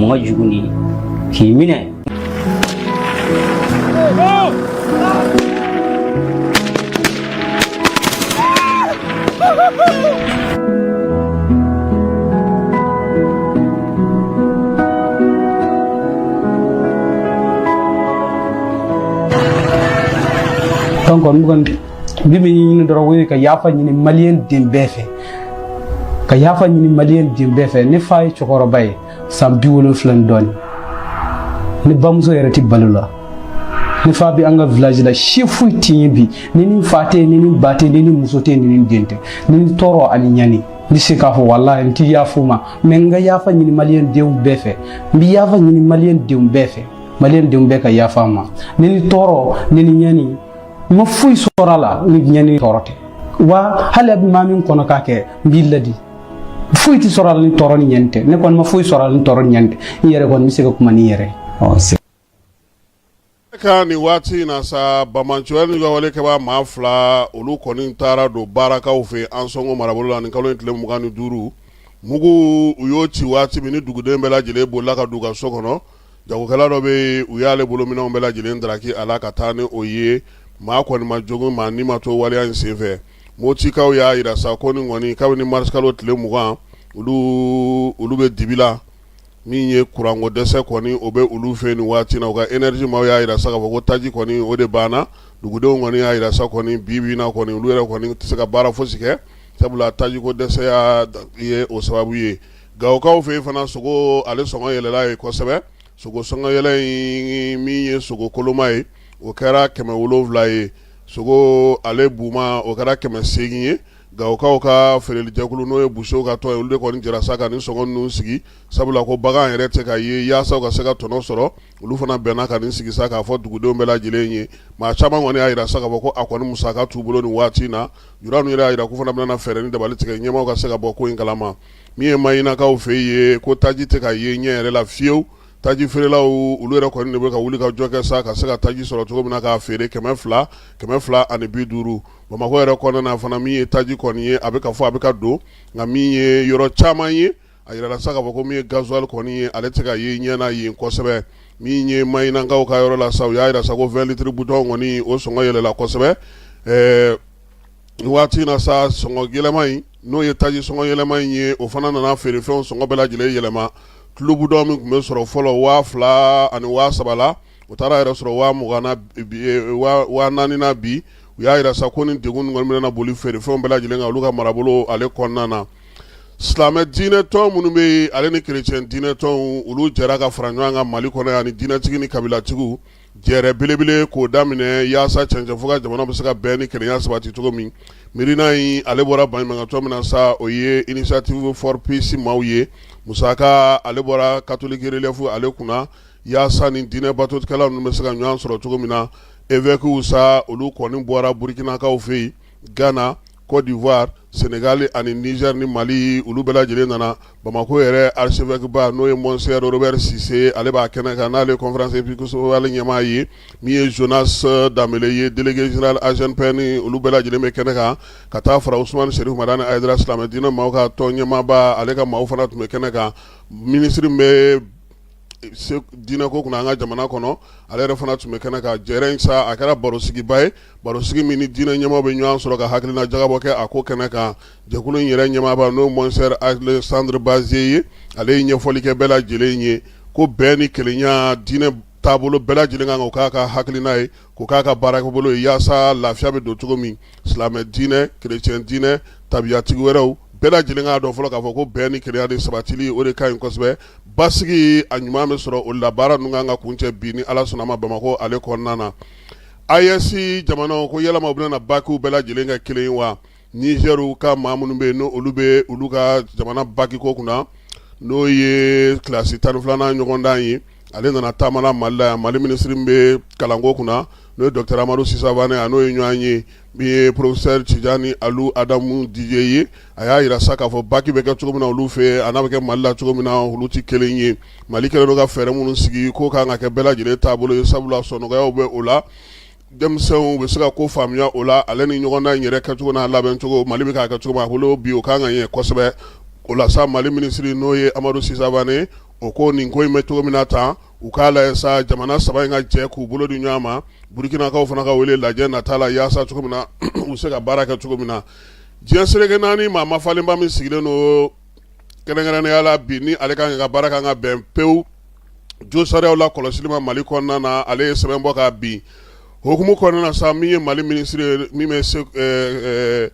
Mɔgɔ jugu ni k'i minɛ. Donc n kɔni bi min ɲini dɔrɔn, o ye ka yafa ɲini maliyɛn den bɛɛ fɛ, ka yafa ɲini maliyɛn den bɛɛ fɛ. Ne fa ye cɛkɔrɔba ye, san 70 ni dɔɔni. Ne bamuso yɛrɛ tɛ balo la. Ne fa bɛ an ka village la, si foyi tɛ yen bi. Ni ni fa tɛ, ni ni ba tɛ, ni ni muso tɛ, ni ni den tɛ, ni ni tɔɔrɔ ani ɲani. N bɛ se k'a fɔ walahi, n ti yafa u ma, mais n ka yafa ɲini Maliyɛn denw bɛɛ fɛ. N bɛ yafa ɲini Maliyɛn denw bɛɛ fɛ, Maliyɛn denw bɛɛ ka yafa n ma. Ne ni tɔɔrɔ, ne ni ɲɛni, n ma foyi sɔrɔ a la ni ɲɛni tɔɔrɔ tɛ. Wa hali a bɛ maa min kɔnɔ k'a kɛ, n b'i ladi, foyi tɛ sɔrɔ a la ni tɔɔrɔ ni ɲɛni tɛ. Ne kɔni ma foyi sɔrɔ a la ni tɔɔrɔ ni ɲɛni tɛ. N yɛrɛ kɔni bɛ se ka kuma ni n yɛrɛ ye. Ka nin waati in na sa, banbaanciya ni wale kɛbaa maa fila, olu kɔni taara don baarakaw fɛ Ansɔngo marabolo la nin kalo in tile 25. Mugu u y'o ci waati min ni duguden bɛɛ lajɛlen bolila ka don u ka so kɔnɔ, jagokɛla dɔ bɛ yen, u y'ale bolominɛnw bɛɛ lajɛlen daraki a la ka taa ni o ye. Maa kɔni ma jogin, maa ni ma to waleya in senfɛ. Motikaw y'a jira sa ko nin kɔni, kabini marisikalo tile 20, olu bɛ dibi la. Min ye kuranko dɛsɛ kɔni, o bɛ olu fɛ nin waati na. U ka énergie maaw y'a jira sa k'a fɔ ko taji kɔni, o de banna. Dugudenw kɔni y'a jira sa kɔni, bi bi in na kɔni, olu yɛrɛ kɔni tɛ se ka baara fosi kɛ, sabula tajiko dɛsɛ ye o sababu ye. Gawokaw fɛ yen fana, sogo ale sɔngɔ yɛlɛla yen kosɛbɛ. Sogo sɔngɔ yɛlɛ in, min ye sogo koloma ye, o kɛra 700 ye. Sogo ale buma, o kɛra 800 ye. Gawokaw ka feerelijɛkulu, n'o ye busew ka tɔn ye, olu de kɔni jɛra sa ka nin sɔngɔ ninnu sigi, sabula ko bagan yɛrɛ tɛ ka ye. Yaasa u ka se ka tɔnɔ sɔrɔ, olu fana bɛnna ka nin sigi sa k'a fɔ dugudenw bɛɛ lajɛlen ye. Maa caman kɔni y'a jira sa k'a fɔ ko a kɔni musaka t'u bolo nin waati in na. Jura ninnu yɛrɛ y'a jira k'u fana bɛna fɛɛrɛ ni dabali tigɛ ɲɛmaaw ka se ka bɔ ko in kalama. Min ye Mahinakaw fɛ yen, ko taji tɛ ka ye ɲɛ yɛrɛ la fiyewu. Taji feerelaw, olu yɛrɛ kɔni de bɛ ka wuli ka jɔ kɛ sa ka se ka taji sɔrɔ cogo min na k'a feere 200, 250. Bamakɔ yɛrɛ kɔnɔna na fana, min ye taji kɔni ye, a bɛ ka fɔ a bɛ ka don, nka min ye yɔrɔ caman ye, a yirala sa k'a fɔ ko min ye gasoil kɔni ye, ale tɛ ka ye ɲɛ na yen kosɛbɛ. Min ye Mahinakaw ka yɔrɔ la sa, u y'a jira sa ko 20 litres bidon kɔni, o sɔngɔ yɛlɛla kosɛbɛ. Nin waati in na sa, sɔngɔ yɛlɛma in, n'o ye taji sɔngɔ yɛlɛma in ye, o fana nana feerefɛnw sɔngɔ bɛɛ lajɛlen yɛlɛma. Tulu bidon min tun bɛ sɔrɔ fɔlɔ 2000 ani 3000 la, o taara yɛrɛ sɔrɔ 20,000 na bi, 4000 na bi. U y'a jira sa ko ni degun kɔni bɛna boli feerefɛnw bɛɛ lajɛlen kan olu ka marabolo ale kɔnɔna na. Silamɛ diinɛ tɔn minnu bɛ yen, ale ni kerecɛn diinɛ tɔnw, olu jɛra ka fara ɲɔgɔn kan Mali kɔnɔ yan, ani diinɛtigi ni kabilatigiw, jɛrɛ belebele k'o daminɛ yaasa cɛncɛn fo ka jamana bɛ se ka bɛn ni kelenya sabati cogo min. Miirina in, ale bɔra baɲumankɛtɔn min na sa, o ye Initiative for Peace maaw ye. Musaka, ale bɔra Catholic Relief ale kunna, yaasa ni diinɛ batokɛla ninnu bɛ se ka ɲɔgɔn sɔrɔ cogo min na. Évêques sa, olu kɔni bɔra Burukinakaw fɛ yen, Ghana, Côte d'Ivoire, Sénégal ani Niger ni Mali, olu bɛɛ lajɛlen nana. Bamakɔ yɛrɛ archevêque ba, n'o ye Monseigneur Robert Cissé, ale b'a kɛnɛ kan, n'ale conférence épiscopale ɲɛmaa ye. Min ye Jonas Dambélé ye, délégué général AGNPN, olu bɛɛ lajɛlen bɛ kɛnɛ kan, ka taa fara Ousmane Chérif Madani Haïdara, silamɛ diinɛ maaw ka tɔn ɲɛmaaba, ale ka maaw fana tun bɛ kɛnɛ kan. Minisiri bɛ diinɛko kunna an ka jamana kɔnɔ, ale yɛrɛ fana tun bɛ kɛnɛ kan. Jɛrɛ in sa, a kɛra barosigiba ye, barosigi min ni diinɛ ɲɛmaaw bɛ ɲɔgɔn sɔrɔ ka hakilina jagabɔ kɛ a ko kɛnɛ kan. Jɛkulu in yɛrɛ ɲɛmaaba, n'o Monseigneur Alexandre Bazier ye, ale ye ɲɛfɔli kɛ bɛɛ lajɛlen ye ko bɛn ni kelenya, diinɛ taabolo bɛɛ lajɛlen kan k'o k'a ka hakilina ye, k'o k'a ka baarakɛbolo ye, yaasa lafiya bɛ don cogo min. Silamɛ diinɛ, kerecɛn diinɛ, tabiyatigi wɛrɛw bɛɛ lajɛlen k'a dɔn fɔlɔ k'a fɔ ko bɛn ni kelenya de sabatili, o de ka ɲi kosɛbɛ. Basigi a ɲuman bɛ sɔrɔ o la. Baara ninnu kan ka kuncɛ bi ni Ala sɔnna ma, Bamakɔ ale kɔnɔna na. AES jamanaw ko yalama u bɛna bakiw bɛɛ lajɛlen kɛ kelen ye wa? Nizɛriw ka maa minnu bɛ yen, n'o olu bɛ olu ka jamana bakiko kunna, n'o ye kilasi 12nan ɲɔgɔndan ye, ale nana taama la Mali la yan. Mali minisiri min bɛ kalanko kunna, n'o ye docteur Amadu Sisa Wane, a n'o ye ɲɔgɔn ye. Min ye professeur Tijani Alu Adamu Dije ye, a y'a jira sa k'a fɔ baki bɛ kɛ cogo min na olu fɛ, a n'a bɛ kɛ Mali la cogo min na, olu tɛ kelen ye. Mali kɛlen don ka fɛɛrɛ minnu sigi, k'o kan ka kɛ bɛɛ lajɛlen taabolo ye, sabula sɔnɔgɔyaw bɛ o la, denmisɛnw bɛ se ka ko faamuya o la. Ale ni ɲɔgɔndan in yɛrɛ kɛcogo n'a labɛncogo, Mali bɛ k'a kɛ cogo min a bolo bi, o kan ka ɲɛ kosɛbɛ. O la sa, Mali minisiri, n'o ye Amadu Sisa Wane, o ko nin ko in bɛ cogo min na tan, u k'a lajɛ sa jamana saba in ka jɛ k'u bolo di ɲɔgɔn ma. Burukinakaw fana ka wele lajɛ nata la, yaasa cogo min na u bɛ se ka baara kɛ cogo min na. Diɲɛ seleke naani maa mafalenba min sigilen don kɛrɛnkɛrɛnnenya la bi, ni ale kan ka baara kan ka bɛn pewu josariyaw la kɔlɔsili ma Mali kɔnɔna na, ale ye sɛbɛn bɔ ka bin hukumu kɔnɔna na sa. Min ye Mali minisiri min bɛ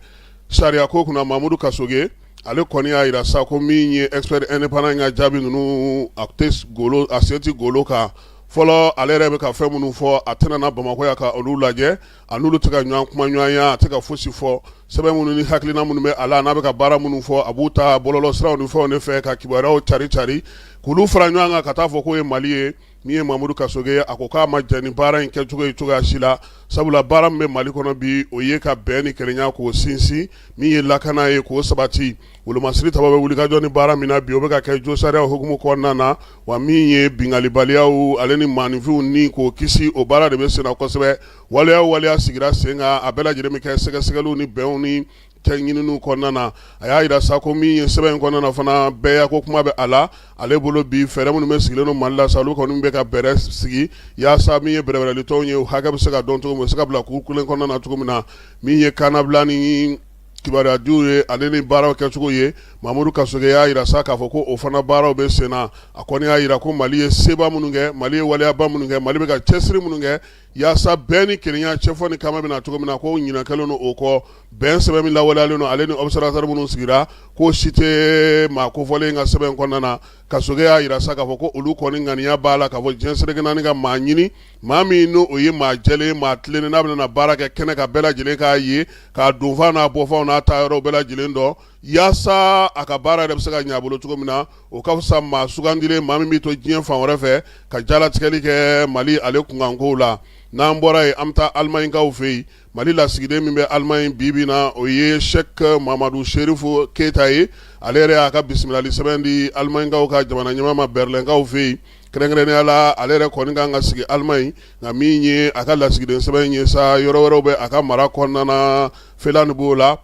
sariya ko kunna, Mamudu Kasoge, ale kɔni y'a jira sa ko min ye expert indépendant ka jaabi ninnu, a tɛ golo, a sen tɛ golo kan. Fɔlɔ, ale yɛrɛ bɛ ka fɛn minnu fɔ, a tɛna na Bamakɔ yan ka olu lajɛ, a n'olu tɛ ka ɲɔgɔn kuma ɲɔgɔnya, a tɛ ka fosi fɔ. Sɛbɛn minnu ni hakilina minnu bɛ a la, n'a bɛ ka baara minnu fɔ, a b'u ta bɔlɔlɔ siraw ni fɛnw de fɛ ka kibaruyaw cari cari k'olu fara ɲɔgɔn kan ka taa fɔ k'o ye Mali ye. Min ye Mamudu Kasoge ye, a ko k'a ma jɛn ni baara in kɛcogo ye cogoya si la, sabula baara min bɛ Mali kɔnɔ bi, o ye ka bɛn ni kelenya k'o sinsin, min ye lakana ye k'o sabati. Wolomasiri taba bɛ wulikajɔ ni baara min na bi, o bɛ ka kɛ josariya hukumu kɔnɔna na, wa min ye binkanibaliyaw ale ni maaninfinw ni k'o kisi, o baara de bɛ senna kosɛbɛ. Waleya o waleya sigira sen kan, a bɛɛ lajɛlen bɛ kɛ sɛgɛsɛgɛliw ni bɛnw ni cɛ ɲininiw kɔnɔna na. A y'a jira sa ko min ye sɛbɛn in kɔnɔna na fana, bɛɛ ko kuma bɛ a la ale bolo bi. Fɛɛrɛ minnu bɛ sigilen don Mali la sa, olu kɔni bɛ ka bɛrɛ sigi yaasa min ye bɛrɛbɛrɛlitɔnw ye, u hakɛ bɛ se ka dɔn cogo min, u bɛ se ka bila kuru kelen kɔnɔna na cogo min na. Min ye kannabila ni kibaruyadiw ye ale ni baaraw kɛcogo ye, Mamudu Kasoge y'a jira sa k'a fɔ ko o fana baaraw bɛ sen na. A kɔni y'a jira ko Mali ye seba minnu kɛ, Mali ye waleyaba minnu kɛ, Mali bɛ ka cɛsiri minnu kɛ yaasa bɛn ni kelenya cɛfɔ ni kama bɛna cogo min na, ko ɲinɛ kɛlen don o kɔ. Bɛn sɛbɛn min lawaleyalen don, ale ni observatoire minnu sigira, k'o si tɛ maa kofɔlen ka sɛbɛn kɔnɔna na. Kasoge y'a jira sa k'a fɔ ko olu kɔni ŋaniya b'a la k'a fɔ diɲɛ seleke naani ka maa ɲini, maa min n'o o ye maa jɛlen, maa tilennen, n'a bɛna baara kɛ kɛnɛ kan bɛɛ lajɛlen k'a ye, k'a donfan n'a bɔfanw n'a taayɔrɔw bɛɛ lajɛlen dɔn, yaasa a ka baara yɛrɛ bɛ se ka ɲɛ a bolo cogo min na. O ka fisa maa sugandilen, maa min bɛ to diɲɛ fan wɛrɛ fɛ ka jalatigɛli kɛ Mali ale kunkankow la. N'an bɔra yen, an bɛ taa Alimaɲikaw fɛ yen. Mali lasigiden min bɛ Alimaɲi bi bi na, o ye Sɛki Mamadu Serifu Keyita ye. Ale yɛrɛ y'a ka bisimilali sɛbɛn di Alimaɲikaw ka jamana ɲɛmaa ma Berlinkaw fɛ yen. Kɛrɛnkɛrɛnnenya la, ale yɛrɛ kɔni kan ka sigi Alimaɲi, nka min ye a ka lasigiden sɛbɛn ye sa, yɔrɔ wɛrɛw bɛ a ka mara kɔnɔna na, Finlande b'o la,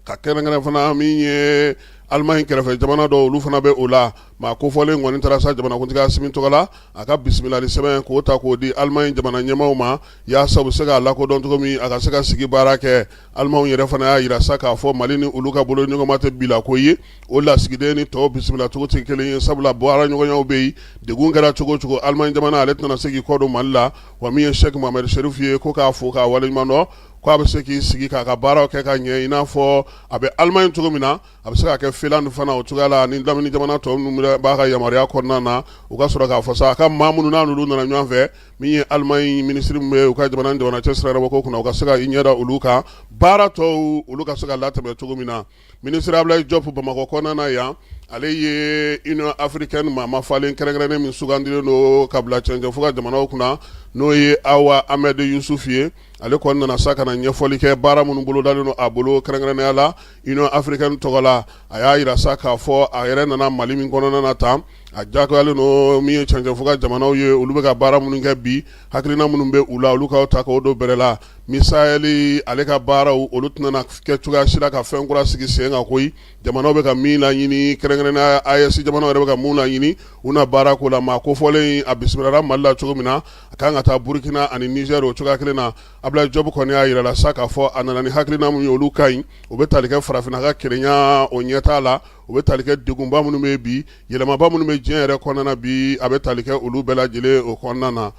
ka kɛrɛnkɛrɛn fana min ye Alimaɲi kɛrɛfɛ jamana dɔw, olu fana bɛ o la. Maa kofɔlen kɔni taara sa jamanakuntigi Asimi tɔgɔ la, a ka bisimilali sɛbɛn k'o ta k'o di Alimaɲi jamana ɲɛmaaw ma, yaasa u bɛ se k'a lakodɔn cogo min, a ka se ka sigi baara kɛ. Alimaw yɛrɛ fana y'a jira sa k'a fɔ Mali ni olu ka boloɲɔgɔnma tɛ bila ko ye. O lasigiden ni tɔw bisimila cogo tɛ kelen ye, sabula baara ɲɔgɔnyaw bɛ yen. Degun kɛra cogo o cogo, Alimaɲi jamana ale tɛna se k'i kɔ don Mali la. Wa min ye Sɛki Mohamɛdi Serifu ye, ko k'a fo k'a waleɲuman dɔn, ko a bɛ se k'i sigi k'a ka baaraw kɛ ka ɲɛ, i n'a fɔ a bɛ Alimaɲi cogo min na, a bɛ se ka kɛ Finlande fana o cogoya la, ani lamini jamana tɔ minnu b'a ka yamaruya kɔnɔna na. U ka sɔrɔ k'a fɔ sa, a ka maa minnu n'a n'olu nana ɲɔgɔn fɛ, min ye Alimaɲi minisiri min bɛ u ka jamana ni jamana cɛ sira ko kunna, u ka se ka i ɲɛda olu kan, baara tɔw olu ka se ka latɛmɛ cogo min na. Minisiri Abulayi Jɔpu Bamakɔ kɔnɔna na yan, ale ye Union africaine maa mafalen kɛrɛnkɛrɛnnen min sugandilen don ka bila cɛncɛnfuga jamanaw kunna, n'o ye Awa Amɛdi Yusufu ye. Ale kɔni nana sa ka na ɲɛfɔli kɛ baara minnu bolodalen don a bolo, kɛrɛnkɛrɛnnenya la Union africaine tɔgɔ la. A y'a jira sa k'a fɔ a yɛrɛ nana Mali min kɔnɔna na tan, a diyagoyalen don min ye cɛncɛnfuga jamanaw ye, olu bɛ ka baara minnu kɛ bi, hakilina minnu bɛ u la, olu k'o ta k'o don bɛrɛ la. Misali, ale ka baaraw olu tɛna kɛ cogoya si la ka fɛn kura sigi sen kan koyi. Jamanaw bɛ ka min laɲini, kɛrɛnkɛrɛnnenya AES jamanaw yɛrɛ bɛ ka mun laɲini, u na baara ko la. Maa kofɔlen a bisimilala Mali la cogo min na, a kan ka taa Burukina ani Nizɛri o cogoya kelen na. Abulayi Jɔpu kɔni y'a jira la sa k'a fɔ a nana ni hakilina min ye, olu ka ɲi, o bɛ tali kɛ farafinna ka kelenya o ɲɛtaa la, o bɛ tali kɛ degunba minnu bɛ bi, yɛlɛmaba minnu bɛ diɲɛ yɛrɛ kɔnɔna na bi, a bɛ tali kɛ olu bɛɛ lajɛlen o kɔnɔna na.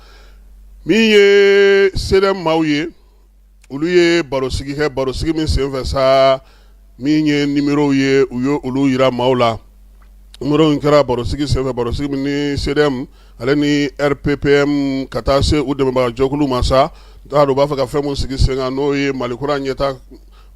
Min ye CDM maaw ye, olu ye barosigi kɛ, barosigi min senfɛ sa, min ye numérow ye, u ye olu jira maaw la. Numéro in kɛra barosigi senfɛ, barosigi min ni CDM ale ni RPPM ka taa se u dɛmɛbaga jɛkulu ma sa, t'a dɔn u b'a fɛ ka fɛn min sigi sen kan, n'o ye Mali kura ɲɛta,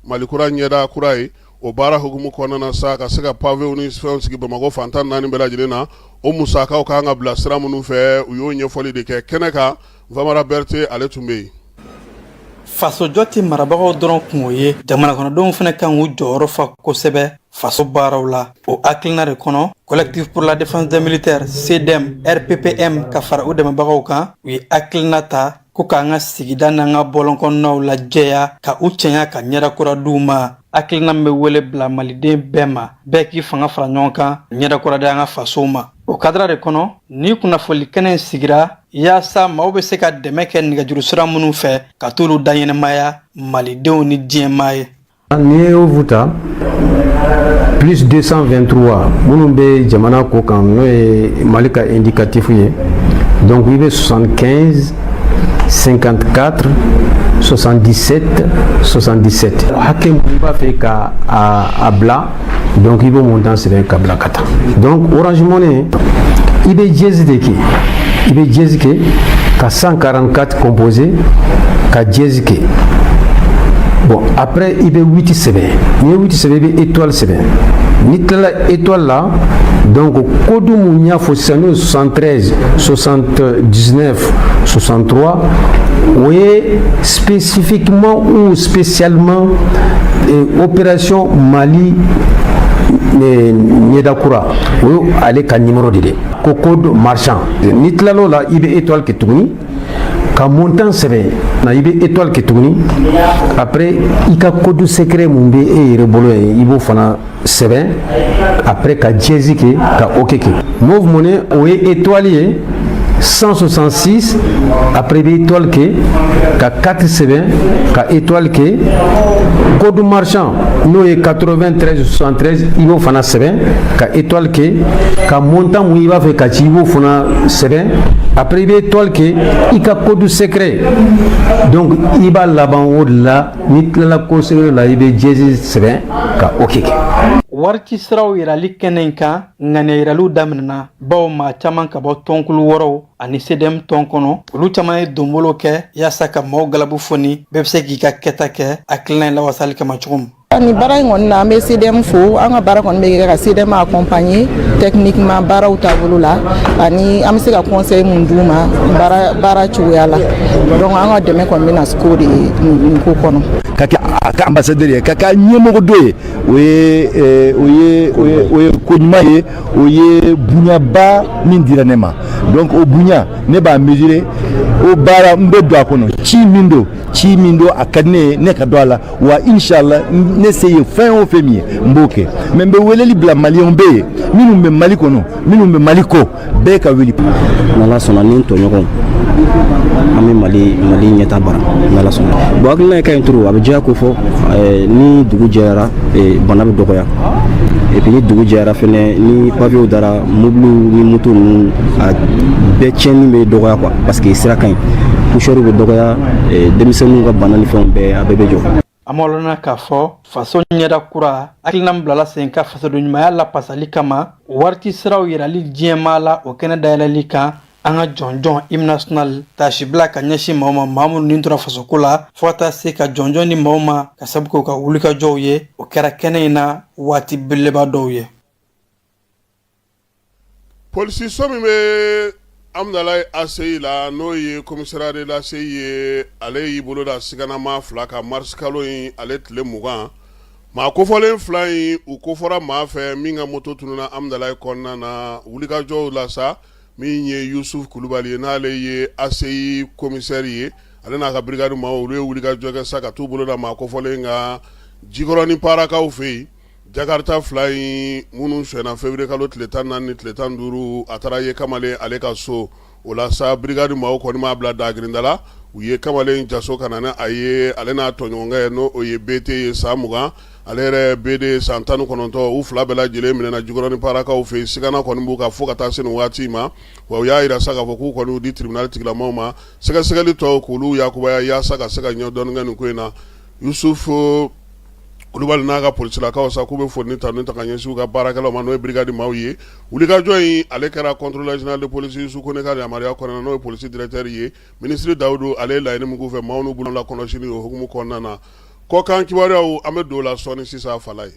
Mali kura ɲɛda kura ye. O baara hukumu kɔnɔna na sa, ka se ka pavew ni fɛnw sigi Bamakɔ fan 14 bɛɛ lajɛlen na, o musakaw ka kan ka bila sira minnu fɛ, u y'o ɲɛfɔli de kɛ kɛnɛ kan. Famara Berete, ale tun bɛ yen. Fasojɔ tɛ marabagaw dɔrɔn kungo ye, jamana kɔnɔdenw fana kan k'u jɔyɔrɔ fa kosɛbɛ faso baaraw la. O hakilina de kɔnɔ, Collectif pour la défense des militaires, CDM, RPPM, ka fara u dɛmɛbagaw kan, u ye hakilina ta ko k'an ka sigida n'an ka bɔlɔn kɔnɔnaw lajɛya, ka u cɛɲa, ka ɲɛda kura d'u ma. Hakilina min bɛ wele bila maliden bɛɛ ma, bɛɛ k'i fanga fara ɲɔgɔn kan, ɲɛda kura di an ka fasow ma. O kadira de kɔnɔ ni kunnafoli kɛnɛ in sigira, yaasa maaw bɛ se ka dɛmɛ kɛ nɛgɛjuru sira minnu fɛ, ka t'olu da ɲɛnamaya malidenw ni diɲɛmaa ye. N'i ye Orange ta, plus 223, minnu bɛ jamana ko kan, n'o ye Mali ka indicatif ye, donc i bɛ 75 54 77 77. Hakɛ min b'a fɛ ka a bila, donc i b'o montant sɛbɛn ka bila ka taa. Donc Orange Money, i bɛ dièse de kɛ. I bɛ dièse kɛ ka 144 composé ka dièse kɛ. Bon, après i bɛ 8 sɛbɛn. N'i ye 8 sɛbɛn, i bɛ étoile sɛbɛn. N'i tilala étoile la, donc code mun y'a fɔ sisan, n'o ye 73 79 63, o ye spécifiquement ou spécialement opération Mali ɲɛda kura, o ye ale ka numéro de dɛ, ko code marchand. N'i tilal'o la, i bɛ étoile kɛ tuguni ka montant sɛbɛn na, i bɛ étoile kɛ tuguni. Après, i ka code secret mun bɛ e yɛrɛ bolo yen, i b'o fana sɛbɛn. Après, ka dièse kɛ ka ok kɛ. Moov Money, o ye étoile ye 166. Après, i bɛ étoile kɛ ka 4 sɛbɛn ka étoile kɛ. Code marchand, n'o ye 93 73, i b'o fana sɛbɛn ka étoile kɛ ka montant mun i b'a fɛ ka ci, i b'o fana sɛbɛn. Après, i bɛ étoile kɛ, i ka code secret. Donc i b'a laban o de la. N'i tilala code secret la, i bɛ dièse sɛbɛn ka ok kɛ. Wari ci siraw yirali kɛnɛ in kan, ŋaniya yiraliw daminɛna, bawo maa caman ka bɔ tɔnkulu wɔrɔw ani CDM tɔn kɔnɔ, olu caman ye donbolo kɛ yaasa ka maaw galabu foni, bɛɛ bɛ se k'i ka kɛta kɛ hakilina in lawasali kama cogo min. Nin baara in kɔni na, an bɛ CDM fo. An ka baara kɔni bɛ kɛ ka CDM accompagner techniquement baaraw taabolo la, ani an bɛ se ka conseil mun d'u ma baara baara cogoya la. Donc an ka dɛmɛ kɔni bɛna k'o de ye nin ko kɔnɔ. Ka kɛ a ka ambassadeur ye, ka kɛ ɲɛmɔgɔ dɔ ye, o ye ko ɲuman ye, o ye bonyaba min dira ne ma. Donc o bonya, ne b'a mesurer o baara n bɛ don a kɔnɔ. Ci min don, a ka di ne ye ne ka don a la wa. Inshallah, ne se ye fɛn o fɛn min ye, n b'o kɛ. Mais n bɛ weleli bila maliyɛnw bɛɛ ye, minnu bɛ Mali kɔnɔ, minnu bɛ Mali kɔ, bɛɛ ka wuli. N'Ala sɔnna, ni n tɔɲɔgɔnw, an bɛ Mali ɲɛta bara n'Ala sɔnna. Bon, hakilina ye ka ɲi trop. A bɛ diya ko fɔ ni dugu jɛra, bana bɛ dɔgɔya. Et puis ni dugu jɛra fɛnɛ, ni pavéw dara, mobiliw ni moto ninnu, a bɛɛ tiɲɛni bɛ dɔgɔya quoi, parce que sira ka ɲi, poussière bɛ dɔgɔya, denmisɛnninw ka bana ni fɛnw bɛɛ, a bɛɛ bɛ jɔ. A malɔnna k'a fɔ faso ɲɛda kura hakilina min bilala sen ka fasoden ɲumanya lapasali kama, wari siraw yirali diɲɛmaa la, o kɛnɛ dayɛlɛli kan, an ka jɔnjɔn hymne national tasibila ka ɲɛsin maaw ma, maa minnu ni tora fasoko la, fo ka taa se ka jɔnjɔn di maaw ma ka sabu kɛ u ka wulikajɔw ye, o kɛra kɛnɛ in na waati belebeleba dɔw ye. Polisiso min bɛ Amudalayi ACI la, n'o ye commissariat de l'ACI ye, ale y'i bolo da siganama fila kan mars kalo in ale tile 20. Maa kofɔlen fila in, u kofɔra maa fɛ min ka moto tununna Amudalayi kɔnɔna na. Wulikajɔw la sa, min ye Yusuf Kulubali ye, n'ale ye ACI commissaire ye, ale n'a ka brigade maaw, olu ye wulikajɔ kɛ sa ka t'u bolo da maa kofɔlen kan Jikɔrɔni Parakaw fɛ yen. Jakarta fila in minnu sonyɛna février kalo tile 14 ni tile 15, a taara ye kamalen ale ka so. O la sa, brigade maaw kɔni m'a bila dagirinda la, u ye kamalen jaso ka na ni a ye, ale n'a tɔɲɔgɔnkɛ, n'o o ye BT ye san 20, ale yɛrɛ BD san 19. U fila bɛɛ lajɛlen minɛna Jikɔrɔni Parakaw fɛ yen. Sigana kɔni b'u kan fo ka taa se nin waati ma. Wa u y'a jira sa k'a fɔ k'u kɔni y'u di tribunal tigilamaaw ma, sɛgɛsɛgɛli tɔw k'olu yakubaya yaasa ka se ka ɲɛ dɔɔni kɛ nin ko in na. Yusuf Kulubali n'a ka polisilakaw sa, k'u bɛ foli ni tanu ta ka ɲɛsin u ka baarakɛlaw ma, n'o ye brigade maaw ye. Wulikajɔ in ale kɛra contrôleur général de police Yusu Kone ka yamaruya kɔnɔna na, n'o ye polisi directeur ye. Minisiri Dawudu ale ye laɲini min k'u fɛ, maaw n'u bolo lakɔlɔsili o hukumu kɔnɔna na. Kɔkan kibaruyaw, an bɛ don o la sɔɔni sisan fala ye.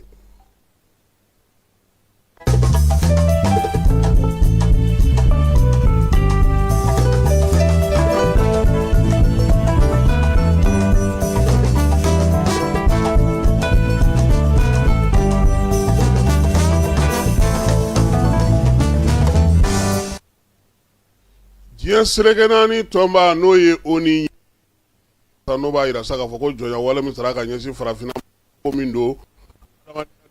Diɲɛ seleke naani tɔnba, n'o ye ONU, n'o b'a jira sa k'a fɔ ko jɔnya wale min sara ka ɲɛsin farafinna ko min don,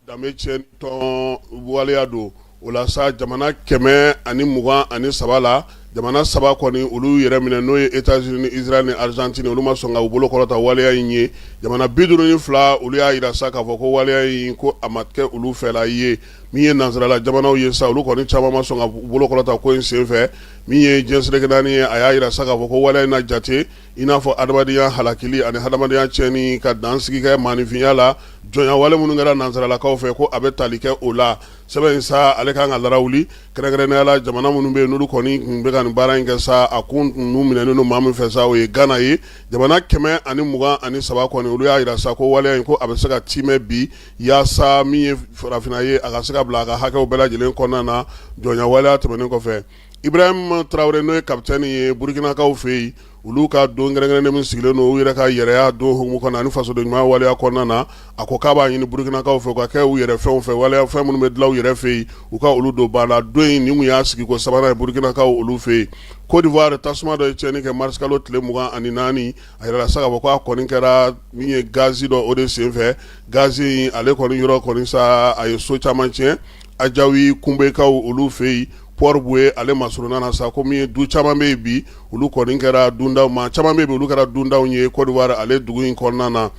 danbe tiɲɛ tɔn waleya don. O la sa, jamana 123 la, jamana saba kɔni olu yɛrɛ minɛ, n'o ye États-Unis ni Israël ni Argentine, olu ma sɔn ka u bolo kɔrɔta waleya in ye. Jamana 52, olu y'a jira sa k'a fɔ ko waleya in ko a ma kɛ olu fɛla ye. Min ye nansarala jamanaw ye sa, olu kɔni caman ma sɔn ka u bolo kɔrɔta ko in senfɛ. Min ye diɲɛ seleke naani ye, a y'a jira sa k'a fɔ ko waleya in na jate i n'a fɔ adamadenya halakili ani hadamadenya tiɲɛni ka dansigi kɛ maaninfinya la, jɔnya wale minnu kɛra nansaralakaw fɛ, ko a bɛ tali kɛ o la. Sɛbɛn in sa, ale kan ka larawuli kɛrɛnkɛrɛnnenya la jamana minnu bɛ yen n'olu kɔni tun bɛ ka nin baara in kɛ sa, a kun ninnu minɛnen don maa min fɛ sa, o ye Gana ye. Jamana 123 kɔni, olu y'a jira sa ko waleya in ko a bɛ se ka tiimɛ bi, yaasa min ye farafinna ye, a ka se ka bila a ka hakɛw bɛɛ lajɛlen kɔnɔna na jɔnya waleya tɛmɛnen kɔfɛ. Ibrahim Traoré, n'o ye capitaine ye Burukinakaw fɛ yen, olu ka don kɛrɛnkɛrɛnnen min sigilen don u yɛrɛ ka yɛrɛya don hukumu kɔnɔ ani fasoden ɲuman waleya kɔnɔna na, a ko k'a b'a ɲini Burukinakaw fɛ u ka kɛ u yɛrɛ fɛnw fɛ, waleya fɛn minnu bɛ dilan u yɛrɛ fɛ yen, u ka olu don ba la. Don in nin kun y'a sigiko sabanan ye Burukinakaw olu fɛ yen. Côte d'Ivoire, tasuma dɔ ye tiɲɛni kɛ marisikalo tile 24. A yirala sa k'a fɔ k'a kɔni kɛra min ye gazi dɔ o de senfɛ. Gazi in ale kɔni yɔrɔ kɔni sa, a ye so caman tiɲɛ Ajawi Kunbekaw olu fɛ yen, Port-Bouët ale masurunna na sa, ko min ye du caman bɛ yen bi, olu kɔni kɛra dundaw, maa caman bɛ yen bi, olu kɛra dundaw ye Côte d'Ivoire ale dugu in kɔnɔna na.